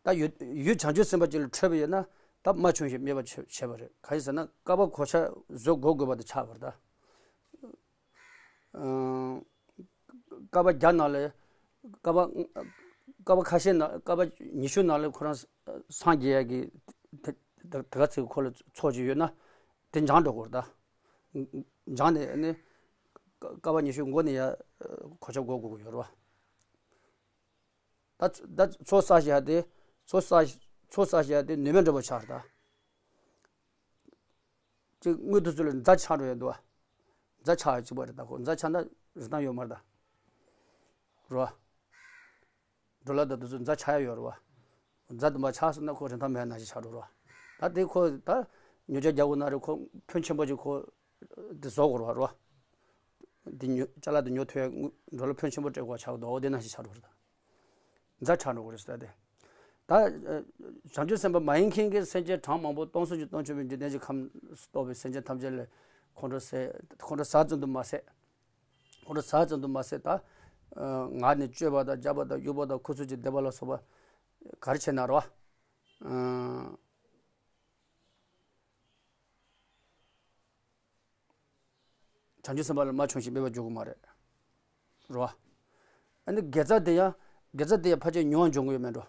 ད་ཡུལ་ཡུལ་བྱང་ཆུབ་སེམས་དཔའ་ཅིག་ལ་འཕྲོད་པ་ཡོད་ན་ད་མ་བྱུང་ཞིང་སྨྲས་པ་བྱེད་བྱེད་པ་རེད། གང་ཡིན་ཟེར་ན་བསྐལ་པ་གོ་ཆ་བཟོད་དགོས་དགོས་པ་དེ་ཆགས་པ་རེད་ད། ཨ། བསྐལ་པ་བརྒྱ་ནང་ལས་བསྐལ་པ་བསྐལ་པ་ཁ་ཤས་ནང་བསྐལ་པ་ཉི་ཤུ་ནང་ལས་ཁོ་རང་སངས་རྒྱས་ཡག་གི་དེ་དེ་དེ་ག་ཚིག་ཁོ་ལ་ཚོགས་ཀྱི་ཡོད་ན་དེ་འགྱངས་འགྲོ་དགོས་རེད་ད། འགྱངས་ནས་ནི་བསྐལ་པ་ཉི་ཤུ་མགོ་ནས་ཡ་གོ་ཆ་བགོ་དགོས་ཀྱི་ཡོད་རེད་བ། ད་ད་ཚོགས་བསགས་བཞག་དེ་ཚོགས་བསགས་ཚོགས་བསགས་བཞག་དེ་ནུས་མེད་འདྲ་པོ་ཆགས་རེད་ད། ཅིག་དངུལ་དེ་ཚོ་ལ་རྫ་ཆགས་འགྲོ་ཡ་འདུག་བ། རྫ་ཆགས་ཡ་གཅིག་པ་རེད་ད། ཁོ་རྫ་ཆགས་ན་རིན་ཐང་ཡོད་མ་རེད་ད། རོ། ཌོ་ལར་དང་དེ་ཚོ་རྫ་ཆགས་ཡ་ཡོད་རེད་བ། རྫ་དུ་མ་ཆགས་སོང་ན་ཁོ་རིན་ཐང་མེད་ན་ཞིག་ཆགས་འགྲོ་རོ། ད་དེ་ཁོ་ད་ཉོ་ཆ་རྒྱག་དགོས་ན་རེད། ཁོ་ཕོན་ཆེན་པོ་ཅིག་ཁོ་དེ་བཟོ་དགོས་རེད་བ། རོ། དེ་ཉོ་ཅ་ལག་དེ་ཉོ་ཐུབ་ཡ་དངུལ་ཌོ་ལར་ཕོན་ཆེན་པོ་སྤྲད་དགོས་ཆགས་འདུག་འོ་དེ་ན་ཞིག་ཆགས་འགྲོ་རེད་ད། རྫ་ཆགས་འགྲོ་གི་རེད་ཟེར་ཏེ། ད་ཨ། བྱང་ཆུབ་སེམས་དཔའ་མ་ཡིན་མཁན་གྱི་སེམས་ཅན་གྲངས་མང་པོ་སྟོང་གསུམ་གྱི་སྟོང་ཆེན་པོའི་འཇིག་རྟེན་གྱི་ཁམས་སུ་གཏོགས་པའི་སེམས་ཅན་ཐམས་ཅད་ལ་ཁོང་ཁྲོ་ཟ་ཁོང་ཁྲོ་ཟ་ཙམ་དུ་མ་ཟད། ཁོང་ཁྲོ་ཟ་ཙམ་དུ་མ་ཟད་ད། ཨ། ངག་ནས་སྤྱོད་པ་དང་རྒྱགས་པ་དང་དབྱུག་པ་དང་ཁུ་ཚུར་གྱིས་བདེ་བ་ལ་སོགས་པ་ག་རེ་བྱས་ན་རེད་བ། ཨ། བྱང་ཆུབ་སེམས་དཔའ་ལ་མ་བྱུང་ཞིང་སྨྲས་པར་འགྱུར་གྱི་མ་རེད། རེད་བ། ཨ་ནི་དགེ་རྩ་དེ་ཡང་དགེ་རྩ་དེ་ཡང་ཕལ་ཆེར་ཉུང་བ་འབྱུང་གི་ཡོད་མེད་འགྲོ།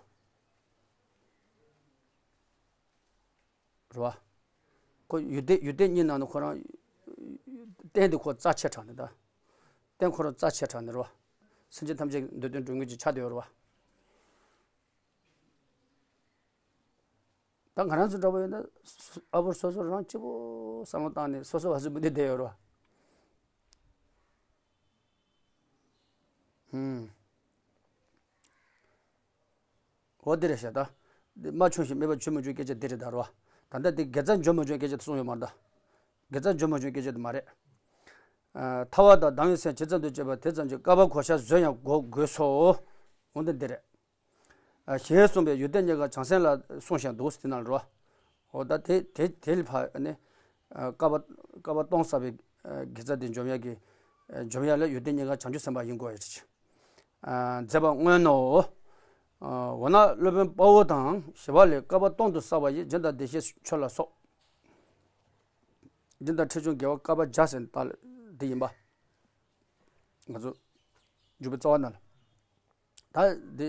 རེད་བ། ཁོ་ཡུལ་སྡེ་ཡུལ་སྡེ་གཉིས་ནང་ནས་ཁོ་རང་རྟེན་དེ་ཁོ་རྩ་ཆེ་དྲགས་ནས་ད། རྟེན་ཁོ་རང་རྩ་ཆེ་དྲགས་ནས་རེད་བ། སེམས་ཅན་ཐམས་ཅད་འདོད་དོན་སྒྲུབ་མཁན་ཅིག་ཆགས་བསྡད་ཡོད་རེད་བ། ད་ང་རང་ཚོ་འདྲ་པོ་ཡིན་ན་སོ་སོ་ཨ་བོར་སོ་སོ་རང་གཅིག་པོ་བསམ་བློ་བཏང་ནས་སོ་སོ་བ་སུ་མི་བདེ་བསྡད་ཡོད་རེད་བ། ཧུམ། འོ་འདི་རེད་ཤག་ད། འདི་མ་བྱུང་ཞིང་སྨྲས་པ་བྱུང་མི་འགྱུར་སྐད་ཆ་འདི་རེད་ད་རོ། ད་ལྟ་འདི་དགེ་རྩ་འབྱོར་མ་བྱུང་སྐད་ཆ་དེ་གསུངས་ཡོད་མ་རེད་ད། དགེ་རྩ་འབྱོར་མ་བྱུང་སྐད་ཆ་དེ་མ་རེད། ཨ། ཐར་པ་དང་སྡང་བའི་སེམས་ཇི་ཙམ་དུ་སྐྱེས་པ་དེ་ཙམ་གྱིས་བསྐལ་པ་གོ་ཆ་བཟོད་ཡང་དགོས་དགོས་སོ། འོ་འདི་འདི་རེད། ཞེས་གསུངས་པའི་ཡོན་ཏན་གཉིས་ཀ་བྱང་སེམས་ལ་གསུངས་བཞག་འདུག་དེ་ན་རོ། འོ་ད་དེ་དེ་དེ་ལ་ཕ་ནི་བསྐལ་པ་བསྐལ་པ་སྟོང་བསགས་པའི་དགེ་རྩ་དེ་འཇོམས་ཡག་གི་འཇོམས་ཡག་ལ་ཡོན་ཏན་གཉིས་ཀ་བྱང་ཆུབ་སེམས་དཔའ་ཡིན་དགོས་ཡ་ཅིག་མཛད་པ་མངོན་ནོ། འོ་ན་སློབ་དཔོན་དཔའ་བོ་དང་ཞི་བ་ལྷས་བསྐལ་པ་སྟོང་དུ་བསགས་པ་ཡི་སྦྱིན་དང་བདེ་གཤེགས་མཆོད་ལ་སོགས། སྦྱིན་དང་ཁྲེལ་ཆུང་དགེ་བ་བསྐལ་པ་བརྒྱ་ཟེར་ནས་དག་ལ་འདི་ཡིན་པ། ང་ཚོ་འཇུག་པའི་རྩ་བ་ན་ལ། ད་འདི་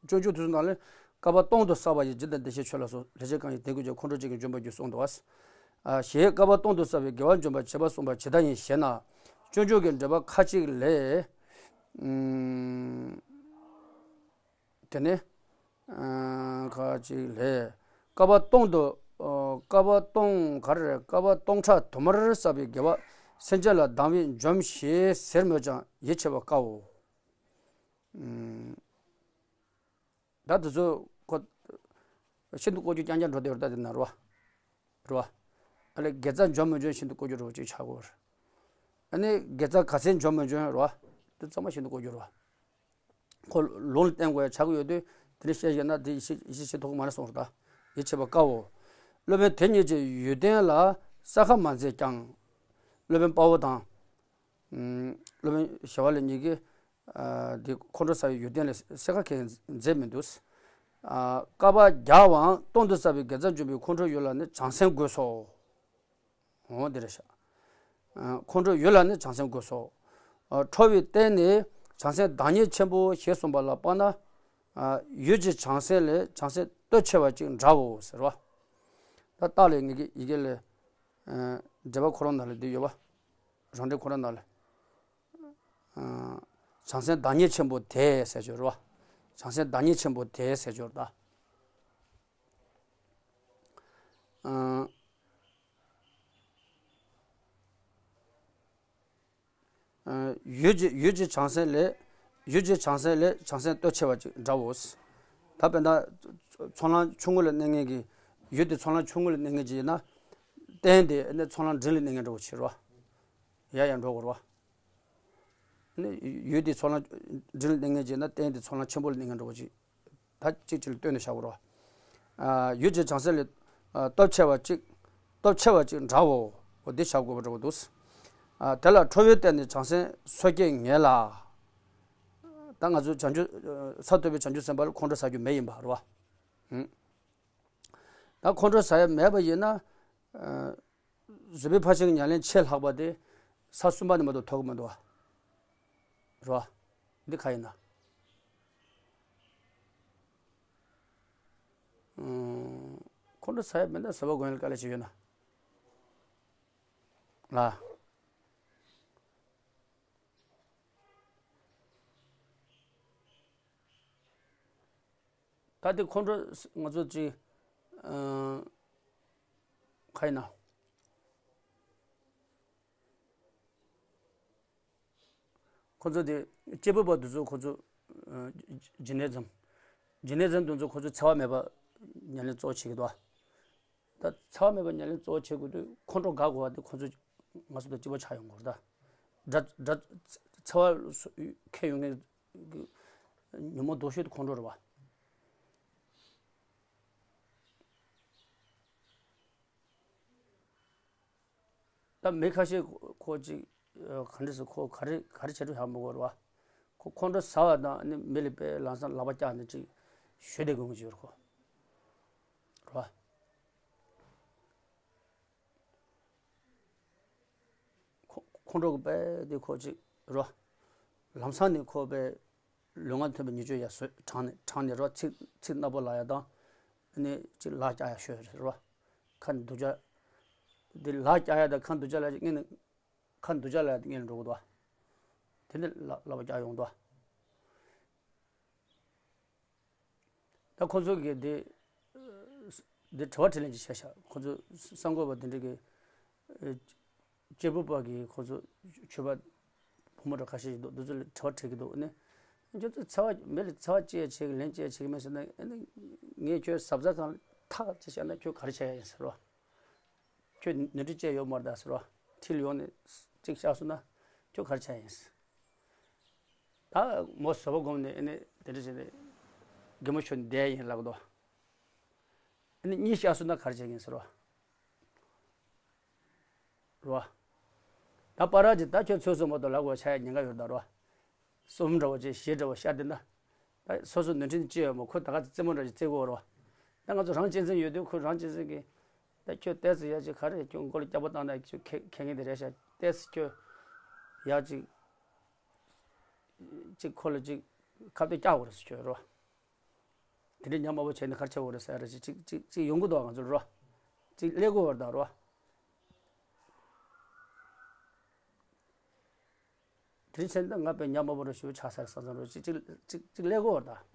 སྤྱོད་འཇུག་དུས་སུ་ནང་ལས་བསྐལ་པ་སྟོང་དུ་བསགས་པ་ཡི་སྦྱིན་དང་བདེ་གཤེགས་མཆོད་ལ་སོགས་ལེགས་སྤྱད་གང་ཡིན་དེ་ཀུན་གྱི་ཁོང་ཁྲོ་ཅན་གྱི་འཇོམས་པར་འགྱུར་གསུངས་འདུག་བ། ཞེས་བསྐལ་པ་སྟོང་དུ་བསགས་པའི་དགེ་བ་འཇོམས་པར་བྱེད་པ་གསུངས་པ་ཇི་ལྟར་ཡིན་ཞེ་ན། སྤྱོད་འཇུག་གི་འགྲེལ་པ་ཁ་ཅིག་ལས། དེ་ནས་ཁ་ཅིག་ལས། བསྐལ་པ་སྟོང་དུ། བསྐལ་པ་སྟོང་ག་རེ་རེད། བསྐལ་པ་སྟོང་ཕྲག་དུ་མར་བསགས་པའི་དགེ་བ་སེམས་ཅན་ལ་སྡང་བས་འཇོམས་ཞེས་ཟེར་མོད་ཀྱང་ཡིད་ཆེས་པ་དཀའོ། ད་དེ་ཚོ་ཁོ་ཤིན་ཏུ་བཀོལ་སྤྱོད་རྐྱང་རྐྱང་འགྲོ་དེ་རེད་ད་དེ་ན་རོ། རེད་བ། ཨ་ལས་དགེ་རྩ་འཇོམས་མི་འཇོམས་ཤིན་ཏུ་བཀོལ་སྤྱོད་རོ་ཅིག་ཆགས་དགོས་རེད། ཨ་ནི་དགེ་རྩ་ག་ཚད་འཇོམས་མི་འཇོམས་རེད་བ། དེ་ཚང་མ་ཤིན་ཏུ་བཀོལ་སྤྱོད་རེད་བ། ཁོ་ལུང་ལ་བརྟེན་དགོས་ཡ་ཆགས་ཀྱི་ཡོད་དུས་དེ་འདྲ་བཤད་བཞག་ན་དེ་ཡིད་ཆེས་ཡིད་ཆེས་བྱེད་ཐུབ་ཀྱི་མ་རེད་གསུངས་རེད་ད། ཡིད་ཆེས་པ་དཀའོ། སློབ་དཔོན་དེ་ཉིད་ཀྱི་ཡོན་ཏན་ལ་གསལ་ཁ་མ་མཛད་ཀྱང་། སློབ་དཔོན་དཔའ་བོ་དང་། སློབ་དཔོན་ཞི་བ་ལྷ་གཉིས་ཀྱིས། འདི་ཁོང་ཁྲོ་ཟ་བའི་ཡོན་ཏན་ལ་གསལ་ཁ་གང་མཛད་མི་འདུག་བསྐལ་པ་བརྒྱ་བའང་སྟོང་དུ་བསགས་པའི་དགེ་རྩ་འཇོམས་པའི་ཁོང་ཁྲོ་ཡོད་ལ་ནི་བྱང་སེམས་དགོས་སོ། འོ་འདི་རེད་ཤག་ཁོང་ཁྲོ་ཡོད་ལ་ནི་བྱང་སེམས་དགོས་སོ། ཁྲོ་བའི་རྟེན་ནི་བྱང་སེམས་བདག་ཉིད་ཆེན་པོ་ཞེས་གསུངས་པ་ལ་དཔག་ན། ཡུལ་གྱི་བྱང་སེམས་ལས་བྱང་སེམས་སྟོབས་ཆེ་བ་ཅིག་འདྲའོ་ཟེར་བ། ད་རྟགས་ལས་ངེད་ཀྱི་ཡི་གེ་ལས། འགྲེལ་པ་ཁོ་རང་ནང་ལ་འདི་ཡོད་པ། རང་འགྲེལ་ཁོ་རང་ནང་ལ། བྱང་སེམས་བདག་ཉིད་ཆེན་པོ་དེ་ཟེར་ཆོག་རེད་བ། བྱང་སེམས་བདག་ཉིད་ཆེན་པོ་དེ་ཟེར་ཆོག་རེད་ད། ཡུལ་གྱི་ཡུལ་གྱི་བྱང་སེམས་ལས། ཡུལ་གྱི་བྱང་སེམས་ལས་བྱང་སེམས་སྟོབས་ཆེ་བ་ཅིག་འདྲའོ། ད་དཔེར་ན། ཚོན་ལམ་ཆུང་ངུ་ལ་གནས་ངེས་ཀྱི། ཡུལ་དེ་ཚོན་ལམ་ཆུང་ངུ་ལ་གནས་ངེས་ཀྱི་ཡིན་ན། རྟེན་དེ་ནི་ཚོན་ལམ་འབྲིང་ལ་གནས་ངེས་འདྲ་བོ་ཆེ་རེད་བ། ཡར་ཡར་འགྲོ་དགོས་རེད་བ། ནི་ཡུལ་དེ་ཚོན་ལམ་འབྲིང་ལ་གནས་ངེས་ཀྱི་ཡིན་ན་རྟེན་དེ་ཚོན་ལམ་ཆེན་པོ་ལ་གནས་ངེས་འདྲ་བོ་ཅིག་ད་གཅིག་གཅིག་ལ་ལྟོས་ནས་བཞག་དགོས་རེད་བ། ཡུལ་གྱི་བྱང་སེམས་ལས། སྟོབས་ཆེ་བ་གཅིག་སྟོབས་ཆེ་བ་གཅིག་འདྲའོ། འོ་འདི་བཞག་དགོས་པ་འདྲ་བོ་འདུག་ཨ། དེ་ལ་ཁྲོ་བོའི་རྟེན་ནི་བྱང་སེམས་སོ་སྐྱེ་ངེས་ལ། ད་ང་ཚོ་བྱང་ཆུབ། ས་ཐོབ་པའི་བྱང་ཆུབ་སེམས་དཔའ་ལ་ཁོང་ཁྲོ་ཟ་རྒྱུ་མེད་ཡིན་པ་རེད་བ། ཨུམ། ད་ཁོང་ཁྲོ་ཟ་ཡ་མེད་པ་ཡིན་ན། ཨ། བཟོད་པའི་ཕར་ཕྱིན་གྱི་ཉམས་ལེན་ཆེས་ལྷག་པ་དེ་ས་གསུམ་པ་ནས་མ་གཏོགས་ཐོབ་ཀྱི་མི་འདུག་བ། རེད་བ། འདི་ག་ཡིན་ན། ཨུམ། ཁོང་ཁྲོ་ཟ་ཡ་མེད་ན་བཟོད་པ་སྒོམ་ཡ་ལ་དཀའ་ལས་ཅིག་ཡོད་ན། ལ། ད་ལྟའི་ཁོང་ཁྲོ་ང་ཚོ་ཅིག་ཨ། ག་ཡིན་ན། ཁོ་ཚོ་དེ་སྐྱེས་བུ་པ་དེ་ཚོ་ཁོ་ཚོ་ཨ། ཇི་ནས་ཙམ། ཇི་ནས་ཙམ་དེ་ཚོ་ཁོ་ཚོ་འཚེ་བ་མེད་པ་ཉམས་ལེན་གཙོ་བོ་བྱེད་ཀྱི་འདུག་བ། ད་འཚེ་བ་མེད་པ་ཉམས་ལེན་གཙོ་བོ་བྱེད་དགོས་དུས་ཁོང་ཁྲོ་དགའ་དགོས་པ་དེ་ཁོ་ཚོ་ང་ཚོ་དང་གཅིག་པ་ཆགས་ཡོང་གི་རེད་ད། དགྲ་དགྲ། འཚེ་བ་ཁྱེར་ཡོང་མཁན་གྱི་ཉོན་མོངས་སྡུག་ཤོས་དེ་ཁོང་ཁྲོ་རེད་བ། ད་མི་ཁ་ཤས་ཁོ་ཅིག་ག་འདྲ་ཟེར་ཁོ་ག་རེ་ག་རེ་བྱེད་འགྲོ་ཧ་མི་གོ་རེད་བ། ཁོ་ཁོང་ཁྲོ་ཟ་བ་དང་ནི་མི་ལ་དཔེ་ལམ་སང་ལག་པ་བཀྱག་ནས་ཅིག་ཞོད་དེ་དགོས་ཀྱི་ཡོད་རེད་ཁོ། རེད་བ། ཁོ་ཁོང་ཁྲོ་གི་དཔེ་དེ་ཁོ་ཅིག་རེད་བ། ལམ་སང་ནས་ཁོ་དཔེ་ལུས་ངག་མཐུན་པའི་ཉེས་སྤྱོད་ཡ་བཟོས་དྲངས་ནས་དྲངས་ནས་རེད་བ། ཚིག་ཚིག་ནག་པོ་ལབ་ཡ་དང་ནི་ཅིག་ལག་བཀྱག་ཡ་ཤོད་རེད་བ། ཁ་ནས་སྡུག་ཅག་འདི་ལག་བཀྱག་ཡ་དང་ཁ་ནས་སྡུག་ཅག་ལབ་ཡ་ཅིག་སྔོན་ནས། ཁ་འདུ་བྱ་ལ་ངན་འགྲོ་གི་འདུག་དེ་ནི་ལ་ལ་བ་རྒྱག་ཡོང་འདུག་ད་ཁོ་ཚོ་གིས་འདི་འདི་དྲི་བ་དྲིས་ལན་ཅིག་བྱས་ཤག་ཁོ་ཚོ་གསར་འགོད་པ་འདི་འདྲ་གི་སྐྱེས་བུ་པ་གིས་ཁོ་ཚོ་ཆོས་པ་བུ་མོ་འདྲ་ཁ་ཤས་ཤིག་འདུག་འདི་ཚོ་ལ་དྲི་བ་དྲིས་ཀྱི་འདུག་ནི་ཁྱོད་ཚོ་འཚེ་བ་མི་ལ་འཚེ་བ་ཅི་ཡ་བྱེད་ཀྱི་ལན་ཅི་ཡ་བྱེད་ཀྱི་མེད་ཟེར་ན་ནི་ངས་ཁྱོད་གཟབ་གཟབ་གང་ལ་ཐག་ཅིག་བཤད་ན་ཁྱོད་ག་རེ་བྱ་ཡ་ཡིན་ཟེར་བ། ཁྱོད་ནོར་འཁྲུལ་ཅི་ཡོད་མ་རེད་ཟེར་བ། ཁྲིད་ཡོང་ནས་གཅིག་བཞག་སོང་ན་ཁྱོད་ག་རེ་བྱ་ཡིན། ད་མོ་བཟོད་པ་སྒོམ་ནས་ཨེ་ནས་དེ་འདྲ་བྱས་ནས་ རྒན་མོ་ཁྱོད་འདས་ཡིན་ལབ་དོ། ཨ་ནི་གཉིད་ཤར་སོང་ན་ག་རེ་བྱེད་ཀྱིན་ཟེར་རོ། རོ། ད་པ་ར་ཅིག་ད་ཁྱོད་ཚོད་སོང་མ་གཏོགས་ལབ་དགོས་ཆ་ཡ་ཉེན་ཁ་ཡོད་ད་རོ། གསུམ་འདྲ་བོ་ཅིག་བཞི་འདྲ་བོ་ཤར་དེ་ན། ད་སོ་སོ་ནོར་འཁྲུལ་ཅི་ཡོད་མོ་ཁོ་ད་ག་ཚོད་རྩེད་མོ་འདྲ་ཅིག་རྩེ་དགོས་རོ། ད་ང་ཚོ་རང་གཅེས་འཛིན་ཡོད་དུས་ཁོ་རང་གཅེས་འཛིན་གྱིས། ད་ཁྱོད་ཏོག་ཙམ་ཡ་ཅིག་ག་རེ་ཁྱོད་མགོ་ལ་སྐྱག་པ་བཏང་ན་ཁྱོད་ཁེ་ཁེ་ངེས་དེ་རེད་ཤག་ཏོག་ཙམ་ཁྱོད་ཡ་ཅིག་ཅིག་ཁོ་ལ་ཅིག་ཁ་གཏད་བཀྱག་དགོས་རེད་ཟེར་ཁྱོད་རོ། དེ་འདྲའི་ཉམས་དམའ་པོ་བྱས་ནས་ག་རེ་བྱེད་དགོས་རེད་ཟེར་ར་ཅིག་ཅིག་ཅིག་ཅིག་ཡོང་གི་འདུག་ང་ཚོར་རོ། ཅིག་ཀླད་ཀོར་བ་རེད་ད་རོ། དེ་རིང་ཕྱིན་ད་ང་དཔེ་ཉམས་དམའ་པོ་རུ་ཞུ་ཆགས་ས་རེད་བསམ་བསམ་རོ། ཅིག་ཅིག་ཅིག་ཅིག་ཀླད་ཀོར་བ་རེད་ད།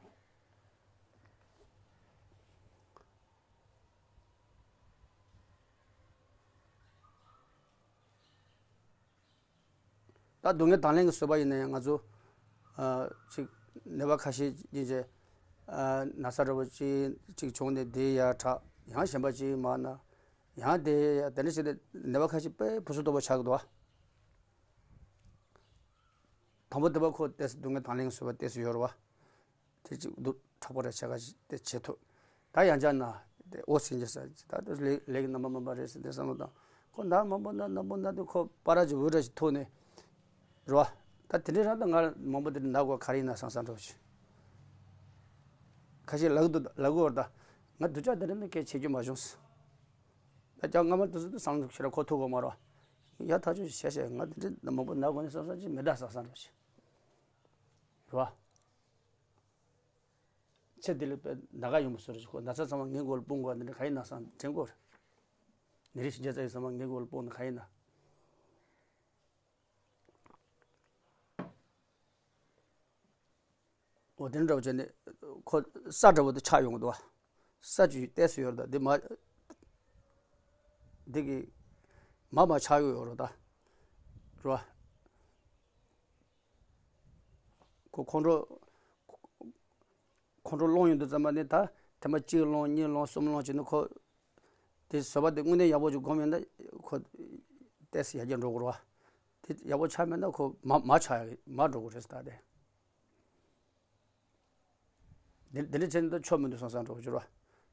ད་སྡུག་བསྔལ་དང་ལེན་གྱི་བཟོད་པ་ཡིན་ན་ཡང་ང་ཚོ་ཨ་ཅིག་ནད་པ་ཁ་ཤས་ཡིན་ཚེ་ཨ་ན་ཚ་འདྲ་བོ་ཅིག་ཅིག་བྱུང་ནས་དེ་ཡར་དྲག་ཡང་གཞན་པ་ཅིག་མར་ན་ཡང་དེ་ཡ་དེ་འདྲ་བྱས་ཏེ་ནད་པ་ཁ་ཤས་དཔེ་ཕུན་སུམ་ཚོགས་པོ་ཆགས་ཀྱི་འདུག་ཨ། དང་པོ་དེ་བ་ཁོ་ཏོག་ཙམ་སྡུག་བསྔལ་དང་ལེན་བཟོད་པ་ཏོག་ཙམ་ཡོད་རེད་བ། དེ་ཅིག་སྡུག་དྲག་པོ་རེ་བྱེད་ག་དེ་བྱེད་ཐུབ། ད་ཡང་བསྐྱར་ན་དེ་འོ་ཟིན་གྱི་ས་ཅིག་ད་དེ་ལས་ལས་ཀྱི་རྣམ་པ་མང་པོ་རེད་ཟེར་དེ་བསམ་བློ་བཏང་། ཁོ་ན་མང་པོ་ན་ན་མང་པོ་ན་དེ་ཁོ་པ་ར་ཅིག་འུར་ར་ཞིག་ཐུག་ནས་རེད་བ། ད་དེ་འདྲའི་རང་ད་ང་མང་པོ་དེ་འདྲ་ན་དགོས་ག་རེ་ཡིན་ན་བསམ་བསམ་འདྲ་བོ་ཞིག་ཁ་ཤས་ལབ་འདུག་ལབ་དགོས་བར་ད་ང་སྡུག་ཅག་དེ་འདྲ་ནི་སྐད་བྱེད་རྒྱུ་མ་བྱུང་། ད་ཀྱང་སྔ་མ་དུས་ཚོད་དུ་བསམ་བློ་ཁྱེད་ར་ཁོ་ཐུག་དགོས་མ་རེད་བ། ཡ་ཐག་ཆོད་བྱས་བྱས་ང་དེ་འདྲའི་མང་པོ་ན་དགོས་ནི་བསམ་བསམ་ཅིག་མི་འདྲ་བསམ་བསམ་འདྲ་བོ་ཞིག་རེད་བ། ཚེ་འདི་ལ་དཔེ་ན་ག་ཡོང་བ་བཟོ་རེ་ཞིག་ཁོ་ན་ཚ་ཚང་མ་ངན་གོ་ལ་སྤུངས་དགོས་འདི་འདྲ་ག་ཡིན་ན་བསམ་དྲན་དགོས་རེད། ནད་རིགས་ཤིག་འཇལ་ཚ་ཡིན་བསམ་པ་ངན་གོ་ལ་སྤུངས་ནི་ག་ཡིན་ན། འོ་དེ་འདྲ་བྱས་ནས་ཁོ་ས་འདྲ་བོ་དེ་ཆགས་ཡོང་གི་འདུག་བ། ས་ཅིག་ཏོག་ཙམ་ཡོད་རེད་ད་འདི་མ། འདི་གི་མ་མ་ཆགས་ཡོད་ཡོད་རེད་ད། རེད་བ། ཁོ་ཁོང་ཁྲོ། ཁོང་ཁྲོ་སློང་ཡོང་དུས་ཙམ་པ་ནི་ད་ཐེངས་མ་གཅིག་སློང་གཉིས་སློང་གསུམ་སློང་བྱས་ནས་ཁོ། དེ་བཟོད་པ་དེ་དངོས་གནས་ཡག་པོ་ཅིག་སྒོམ་ཡོད་ན་ཁོ། ཏོག་ཙམ་ཡར་རྒྱས་འགྲོ་དགོས་རེད་བ། དེ་ཡག་པོ་ཆགས་མེད་ན་ཁོ་མ་མ་ཆགས་ཡག་མ་འགྲོ་དགོས་རེད་ད་དེ། དེ་དེ་འདྲ་བྱས་ན་ད་ཆོ་མི་འདུག་བསམ་བསམ་འགྲོ་གི་རེད་བ།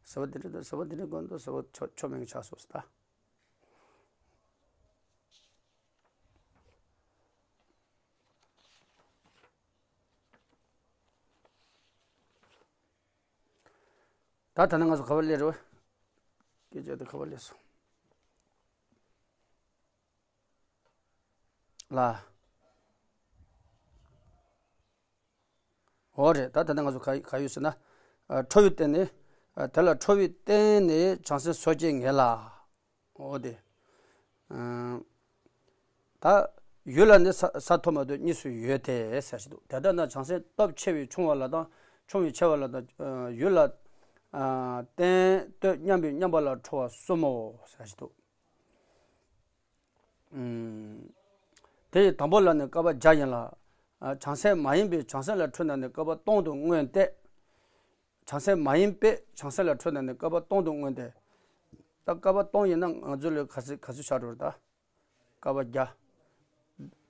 བཟོད་པ་དེ་འདྲ་ད་བཟོད་པ་དེ་འདྲ་དགོས་འདུག་བཟོད་པ་ཆོ་ཆོ་མེད་གི་ཆགས་སོང་ད། ད་ད་ནི་ང་ཚོ་ག་པར་སླེབས་རེད་བ། སྐད་ཆ་དེ་ག་པར་སླེབས་སོང་། ལ། འོ་རེད་ད་ད་ནི་ང་ཚོ་ག་ག་ཡོད་ཟེར་ན། ཨ་ཁྲོ་བོའི་སྟེང་ནས། ཨ་དེ་ལ་ཁྲོ་བོའི་སྟེང་ནས་བྱང་སེམས་སོ་སྐྱེའི་ངེས་ལ། འོ་དེ། ཨ་ད་ཡུལ་ལ་ནི་ས་ས་མཐོ་དམའ་དོན་གཉིས་སུ་ཡོད་དེ་ཟེར་ཞིག་འདུག་དེ་ལྟར་ན་བྱང་སེམས་སྟོབས་ཆེ་བའི་ཆུང་བ་ལ་དང་ཆུང་བའི་ཆེ་བ་ལ་དང་ཡུལ་ལ་བརྟེན་བསྟོད་མཉམ་པའི་མཉམ་པ་ལ་ཁྲོ་བ་གསུམ་མོ་ཟེར་ཞིག་འདུག་དེ་ཡི་དང་པོ་ལ་ནི་བསྐལ་པ་བརྒྱ་ཡིན་ལ། བྱང་སེམས་མ་ཡིན་པའི་བྱང་སེམས་ལ་འཁྲུལ་ན་ནི་བསྐལ་པ་སྟོང་དུ་མངོན་ཏེ། བྱང་སེམས་མ་ཡིན་པའི་བྱང་སེམས་ལ་འཁྲུལ་ན་ནི་བསྐལ་པ་སྟོང་དུ་མངོན་ཏེ། ད་བསྐལ་པ་སྟོང་ཡིན་ན་ང་ཚོ་ལ་ག་ཚོད་ག་ཚོད་ཆགས་འགྲོ་རེད་ད། བསྐལ་པ་བརྒྱ།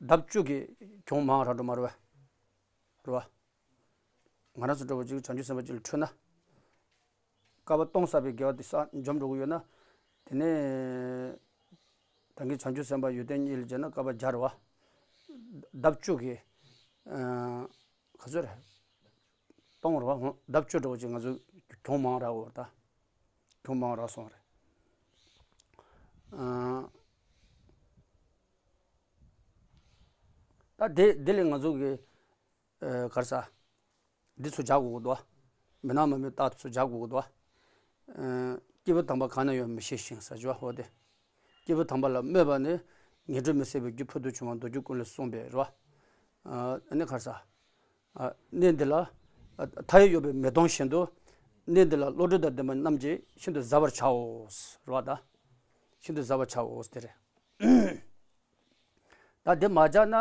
ལྡབ་བཅུ་གི་གྱོང་མང་རག་འགྲོ་མ་རེད་བས། རེད་བ། ང་རང་ཚོ་འདྲ་བོ་ཅིག་བྱང་ཆུབ་སེམས་དཔའ་ཅིག་ལ་འཁྲུལ་ན། བསྐལ་པ་སྟོང་བསགས་པའི་དགེ་བ་དེ་བསགས་འཇོམས་འགྲོ་གི་ཡོད་ན། དེ་ནས་ད་གིན་བྱང་ཆུབ་སེམས་དཔའ་ཡོན་ཏན་གཉིས་ལ་སྦྱར་ན་བསྐལ་པ་བརྒྱ་རེད་བ། ལྡབ་བཅུ་གི་ཨ་ག་ཚོད་རེད། སྟོང་རེད་བ། ལྡབ་བཅུ་འགྲོ་ཅིག་ང་ཚོ་གྱོང་མང་རག་འོ་ད། གྱོང་མང་རག་སོང་རེད། ཨ་ད་དེ་དེ་ལས་ང་ཚོ་གི་ཨ་ག་རེ་ཟ། འདི་ཚོ་སྦྱར་དགོས་ཀྱི་འདུག་མི་སྣང་མ་རྨོས་རྟགས་ཚོ་སྦྱར་དགོས་ཀྱི་འདུག་ཨ་སྐྱེས་བུ་དམ་པ་གང་ན་ཡོད་མི་ཤེས་ཤིང་ཟེར་རྒྱུ་བ་འོ་དེ། སྐྱེས་བུ་དམ་པ་ལ་སྨོད་པ་ནི། ངན་འགྲོར་མི་སྲིད་པའི་རྒྱུ་ཕུལ་དུ་བྱུང་བ་མདོ་རྒྱུད་ཀུན་ལས་གསུངས་པའི་རེད་བ། ཨ་ནི་ག་རེ་ཟ། ཨ་གནས་འདི་ལ། ཨ་མཐའ་ཡས་གཡོ་བའི་མེ་དོང་བཞིན་དུ། གནས་འདི་ལ་བློ་གྲོས་དང་ལྡན་པ་རྣམས་ཀྱིས་ཤིན་ཏུ་གཟབ་པར་བྱའོ། རེད་བ་ད། ཤིན་ཏུ་གཟབ་པར་བྱའོ་དེ་རེད། ད་དེ་མ་སྦྱར་ན།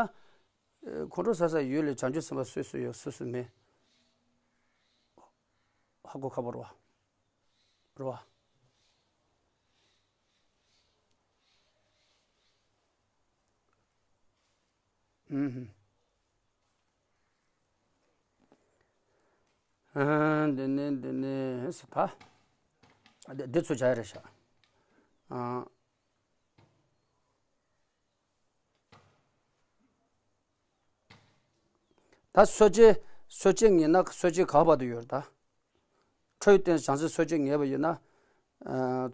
ཁོང་ཁྲོ་ཟ་ས་ཡུལ་ལས་བྱང་ཆུབ་སེམས་དཔའ་སུ་སུ་ཡོད་སུ་སུ་མེད། ཧ་གོ་ཁག་པོ་རེད་བ། རེད་བ། ཨུམ། ཨ། འདི་ནི་འདི་ནི་ཟེར་ད། འདི་འདི་ཚོ་བྱ་ཡ་རེད་ཤག་ཨ། ད་གསོ་དཔྱད་གསོ་དཔྱད་ངེས་ན་གསོ་དཔྱད་ག་བར་དུ་ཡོད་རེད་ད། འཕྲོད་བསྟེན་བྱང་སེམས་གསོ་དཔྱད་ངེས་པ་ཡོད་ན། ཨ།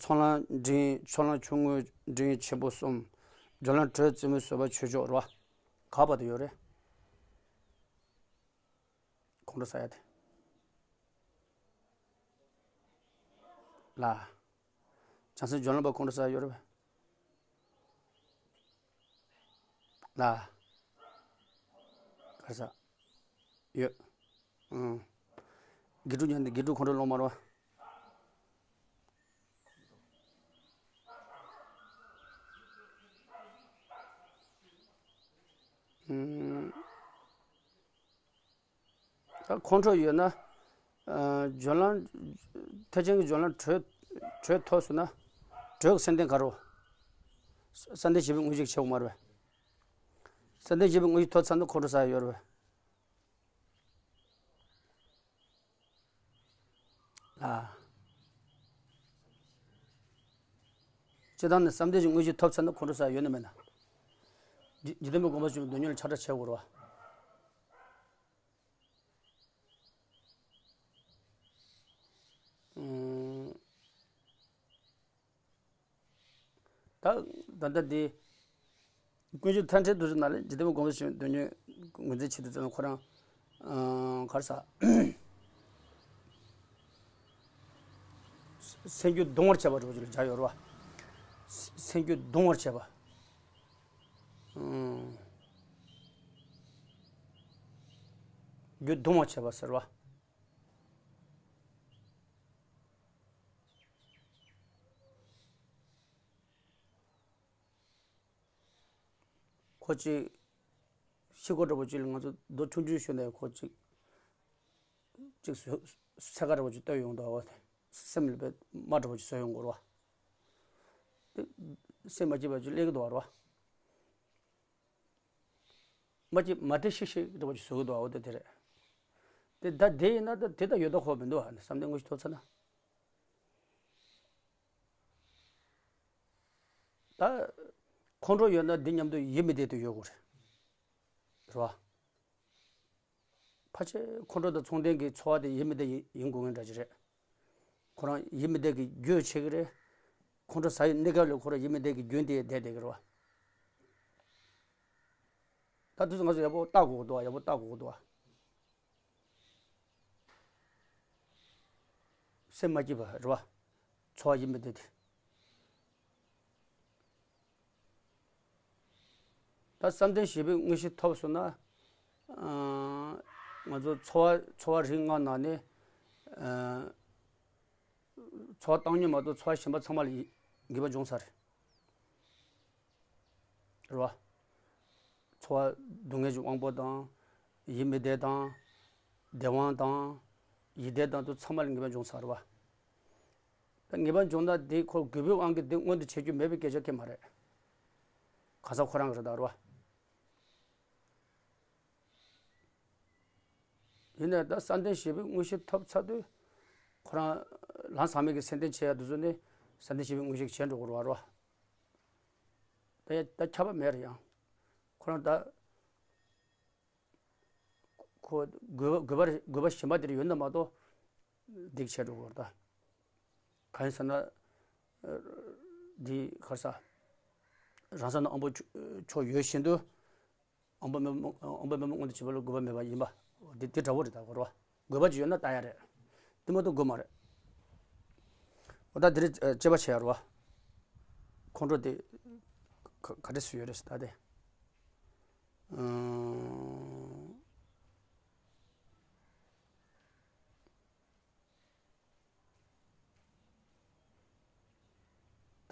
ཚོགས་ལམ་འབྲིང་ཚོགས་ལམ་ཆུང་ངུ་འབྲིང་ཆེན་པོ་གསུམ། སྦྱོར་ལམ་དྲོད་རྩེ་མོའི་བཟོད་པ་ཆོས་མཆོག་རེད་བ། ག་བར་དུ་ཡོད་རེད། ཁོང་ཁྲོ་ཟ་ཡ་དེ། ལ། བྱང་སེམས་སྦྱོར་ལམ་པ་ཁོང་ཁྲོ་ཟ་ཡ་ཡོད་རེད་པས། ལ། ག་རེ་ཟ། ཡོད། ཨང་། དགེ་ཕྲུག་ཉན་དེ་དགེ་ཕྲུག་ཁོང་ཁྲོ་ལོག་མ་རེད་པ། ཨང་། ད་ཁོང་ཁྲོ་ཡོད་ན། ཨ། སྦྱོར་ལམ། ཐེག་ཆེན་གྱི་སྦྱོར་ལམ་དྲོད། དྲོད་ཐོབ་སོང་ན། དྲོད་ཀྱི་སེམས་རྟེན་ག་རེ་རེད། བསམ་གཏན་བཞི་པའི་དངོས་གཞི་ཆེ་བོ་མ་རེད་པས། བསམ་གཏན་བཞི་པའི་དངོས་གཞི་ཐོབ་ཚར་ན་ཁོང་ཁྲོ་ཟ་ཡ་ཡོད་རེད་པས། ལ། སྤྱིར་བཏང་ནས་བསམ་གཏན་གྱི་དངོས་གཞི་ཐོབ་ཚར་ན་ཁོང་ཁྲོ་ཟ་ཡ་ཡོད་ན་མེད་ན། འཇིག་འཇིག་རྟེན་པའི་དགོངས་པ་ཆོས་ཀྱི་སྡུག་བསྔལ་ལ་ཆགས་སྒྲིབ་ཆེ་བོ་རེད་པ། ཨང་། ད་ད་ལྟ་འདི། ཀུན་སྤྱོད་མཐའ་བྲལ་དུས་སུ་ན་ལས་འཇིག་རྟེན་པའི་དགོངས་པ་ཆོས་ཀྱི་སྡུག་བསྔལ་ངོས་འཛིན་བྱེད་དུས་ཙམ་ཁོ་རང་། ཨང་། ག་རེ་ཟ། སེམས་རྒྱུད་གདུང་བར་བྱེད་པ་འདྲ་བོ་ཅིག་ལ་སྦྱར་ཡོད་རེད་པ། སེམས་རྒྱུད་གདུང་བར་བྱེད་པ། ཨང་། རྒྱུད་གདུང་བར་བྱེད་པ་ཟེར་བ། ཁོ་གཅིག་ཤི་སྒོ་འདྲ་བོ་ཅིག་ལ་ང་ཚོ་རྡོ་ཆུང་ཆུང་གཞུས་ནས་ཁོ་གཅིག་གཅིག་སོ་སོ་ས་ཁ་འདྲ་བོ་ཅིག་བཏོད་ཡོང་འདུག་པ། སེམས་ལ་དཔེ་རྨ་འདྲ་བོ་ཅིག་བཟོས་ཡོང་གི་རེད་པ། དེ་སེམས་མ་སྐྱིད་པ་ཅིག་སླེབས་ཀྱི་འདུག་པ། རེད་པ། མ་གཅིག་མ་བདེ་ཤིག་ཤིག་འདྲ་བོ་ཅིག་བཟོ་གི་འདུག་པ། འོ་དེ་དེ་རེད། དེ་ད་དེ་ཡིན་ན་ད་དེ་ད་ཡོད་ད་ཁོ་མི་འདུག་པ། བསམ་གཏན་དངོས་གཞི་ཐོབ་ཚར་ན། ད་ཁོང་ཁྲོ་ཡོད་ན་འདི་མཉམ་དུ་ཡིད་མི་བདེ་དུ་ཡོད་དགོས་རེད། རེད་པ། ཕལ་ཆེར་ཁོང་ཁྲོ་དང་མཚུངས་ལྡན་གྱི་ཚོར་བ་དེ་ཡིད་མི་བདེ་ཡིན་ཡིན་དགོས་ངེས་འདྲ་ཅིག་རེད། ཁོ་རང་ཡིད་མི་བདེ་གི་རྒྱུ་ཆེ་གི་རེད། ཁོང་ཁྲོ་ཟ་ཡི་གནས་སྐབས་ལ་ཁོ་རང་ཡིད་མི་བདེ་གི་རྒྱུ་དེ་བསྡད་བསྡད་ཀྱི་རེད་པ། ད་དུས་ང་ཚོ་ཡག་པོ་བལྟ་དགོས་ཀྱི་འདུག་པ། ཡག་པོ་བལྟ་དགོས་ཀྱི་འདུག་པ། སེམས་མ་སྐྱིད་པ་རེད་པ། ཚོར་བ་ཡིད་མི་བདེ་དེ། ད་བསམ་གཏན་བཞི་པའི་དངོས་གཞི་ཐོབ་སོང་ན། ཨ། ང་ཚོ་ཚོར་བ་ཚོར་བ་རིགས་ལྔ་ནང་ནས། ཨ། ཚོར་བ་བཏང་སྙོམས་མ་གཏོགས་ཚོར་བ་གཞན་པ་ཚང་མ་ལ་ཡི་འགྱུར་བ་འབྱུང་ས་རེད། རེད་པ། ཚོར་བ་སྡུག་བསྔལ་གྱི་དབང་པོ་དང་། ཡིད་མི་བདེ་དང་། བདེ་དབང་དང་། ཡིད་བདེ་དང་དུ་ཚང་མ་ལ་ངེས་པར་འབྱུང་ས་རེད་པ། ད་ངེས་པར་འབྱུང་ན་དེ་ཁོ་རྒུད་པའི་དབང་གིས་དེ་མངོན་དུ་བྱེད་རྒྱུ་མེད་པའི་སྐད་ཆ་གང་ཡང་མ་རེད། གང་ཟག་ཁོ་རང་གི་རེད་ད། རེད་པ། ཡིན་ནའི་ད་བསམ་གཏན་བཞི་པའི་དངོས་གཞི་ཐོབ་ཚར་དུས། ཁོ་རང་ལམ་ཟག་མེད་ཀྱི་སེམས་རྟེན་བྱེད་ཡ་དེ་ཚོ་ནི་བསམ་གཏན་བཞི་པའི་དངོས་གཞི་བྱས་འགྲོ་དགོས་རེད་པ། རེད་པ། ད་ཡ་ད་ཁྱབ་པ་མེད་རེད་ཡང་། ཁོ་རང་ད། ཁོ་དགོས་པ་དགོས་པ་དགོས་པ་གཞན་པ་དེར་ཡོད་ན་མ་གཏོགས། སྡིག་ཆེ་འགྲོ་དགོས་རེད་ད། གང་ཡིན་ཟེར་ན། འདི་ག་རེ་ཟ། རང་ས་ན་དབང་པོ་མཆོག་ཡོད་བཞིན་དུ། དབང་པོ་དམྱལ་བ་དབང་པོ་དམྱལ་བ་མངོན་དུ་བྱེད་པ་ལ་དགོས་པ་མེད་པ་ཡིན་པ། འདི་འདི་འདྲ་བོ་རེད་ད། གོ་རེད་པ། དགོས་པ་ཅིག་ཡོད་ན་ལྟ་ཡ་རེད། དེ་མ་གཏོགས་དགོས་མ་རེད། འོ་ད་འདི་རེད། དཔྱད་པ་བྱེད་ཡ་རེད་པ། ཁོང་ཁྲོ་དེ་ག་ག་འདྲ་སུ་ཡོད་རེད་ཟེར་ད་དེ། ཨང་།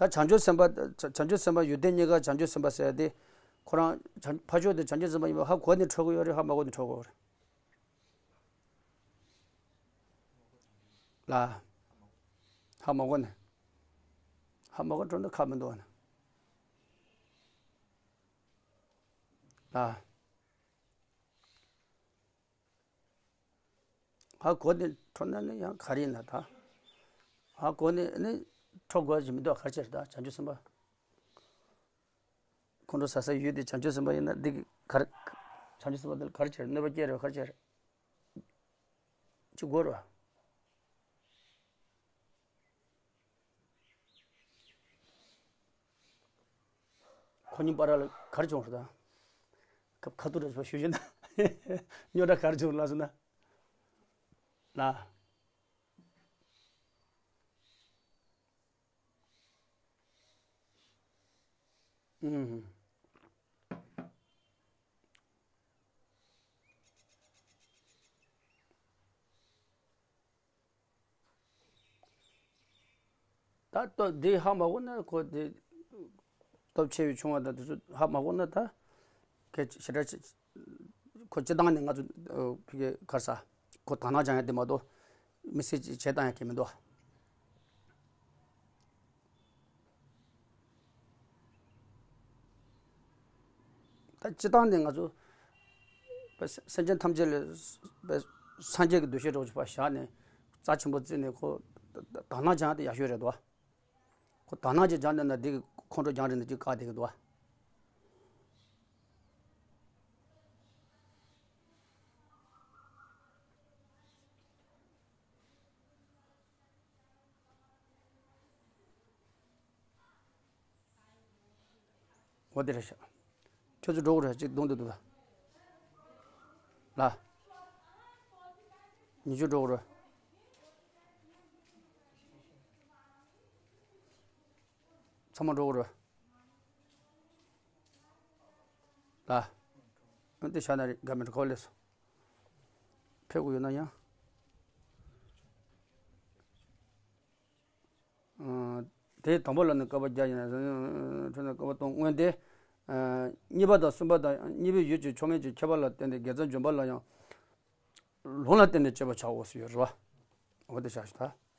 ད་བྱང་ཆུབ་སེམས་དཔའ་བྱང་ཆུབ་སེམས་དཔའ་ཡོན་ཏན་རྙེད་དཀའ་བྱང་ཆུབ་སེམས་དཔའ་ཟེར་ཡ་དེ། ཁོ་རང་བྱང་ཕར་ཕྱོགས་དེ་བྱང་ཆུབ་སེམས་དཔའ་ཡིན་པ་ཧ་གོ་ནས་འགྲོ་གི་ཡོད་རེད། ཧ་མ་གོ་ནས་འགྲོ་གི་ཡོད་རེད། ལ། ཧ་མ་གོ་ནས། ཧ་མ་གོ་འགྲོ་ན་ཁག་མི་འདུག་ཨ་ནི། ལ། ཧ་གོ་ནས་འཕྲོ་ན་ནི་ཡང་ག་རེ་ཡིན་ན་ད། ཧ་གོ་ནས་ནི་འཕྲོ་དགོས་ཀྱི་མི་འདུག་ག་རེ་བྱས་རེད་ད། བྱང་ཆུབ་སེམས་དཔའ། ཁོང་ཁྲོ་ཟ་ས་ཡོད་དེ། བྱང་ཆུབ་སེམས་དཔའ་ཡིན་ན་འདི་གི་ག་རེ། བྱང་ཆུབ་སེམས་དཔའ་འདི་ལ་ག་རེ་བྱས་རེད། གནོད་པ་སྐྱེལ་རེད། ག་རེ་བྱས་རེད། ཅི་དགོས་རེད། ཁོ་གཉིས་བར་ལ་ག་རེ་བྱུང་རེད་ད། ཁ་ཁ་ཐུག་རེ་ཞུ་བཞིན་ད། རྙོག་དྲ་ག་རེ་བྱུང་ལབ་སོང་ན། ལ། ཨུམ། ད་ལྟོ་འདི་ཧ་མ་གོ་ན། ཁོ་འདི་སྟོབས་ཆེ་བའི་ཆུང་བ་དང་དེ་ཚོ་ཧ་མ་གོ་ན། ད་གལ་ཞེ་དྲག་ཆེ། ཁོ་སྤྱི་བཏང་ནས་ང་ཚོ་ཕ་གི་ག་རེ་ཟ། ཁོ་དག་སྣང་སྦྱང་ཡ་དེ་མ་གཏོགས་མི་སེར་ཅིག་བྱེད་སྟངས་ཡ་གི་མི་འདུག་ད་སྤྱི་བཏང་ནས་ང་ཚོ་པ་སེམས་ཅན་ཐམས་ཅད་ལ་པ་སངས་རྒྱས་ཀྱི་འདུ་ཤེས་རོགས་ཅིག་པ་བཞག་ནས། རྩ་ཆེན་པོ་བརྩིས་ནས་ཁོ་དག་སྣང་སྦྱང་དེ་ཡག་ཤོས་རེད་དོ། ཁོ་དག་སྣང་ཅིག་སྦྱང་བསྡད་ན་འདི་གི་ཁོང་ཁྲོ་རྒྱང་རིང་ནས་ཅིག་བཀག་བསྡད་ཀྱི་འདུག་འོ་དེ་རེད་ཤག་ཁྱོད་ཚོ་འགྲོ་དགོས་རེད། གཅིག་བརྡུང་དུ་འདུག་ད། ལ། ཉི་ཤུ་འགྲོ་དགོས་རེད། ཚང་མ་འགྲོ་དགོས་རེད། ལ། འོ་དེ་ཤ་ན་རེ་དགའ་མི་འགྲོ་ཁོ་ལས་སོ། ཕེབས་དགོས་ཡོད་ན་ཡང་། དེའི་དང་པོ་ལ་ནི་བསྐལ་པ་བརྒྱ་ཡིན་ན། ཁྲོད་ན་བསྐལ་པ་སྟོང་། སྔོན་ཏེ། གཉིས་པ་དང་གསུམ་པ་དང་། གཉིས་པའི་ཡུལ་གྱི་མཆོག་དམན་གྱི་ཁྱད་པར་ལ་བརྟེན་ཏེ་དགེ་རྩ་འཇོམས་པ་ལ་ཡང་ལུང་ལ་བརྟེན་ནས་དཔྱད་པར་བྱའོ་ཟེར་ཡོད་རེད་བ། འོ་དེ་བྱ་ཞུ་ད།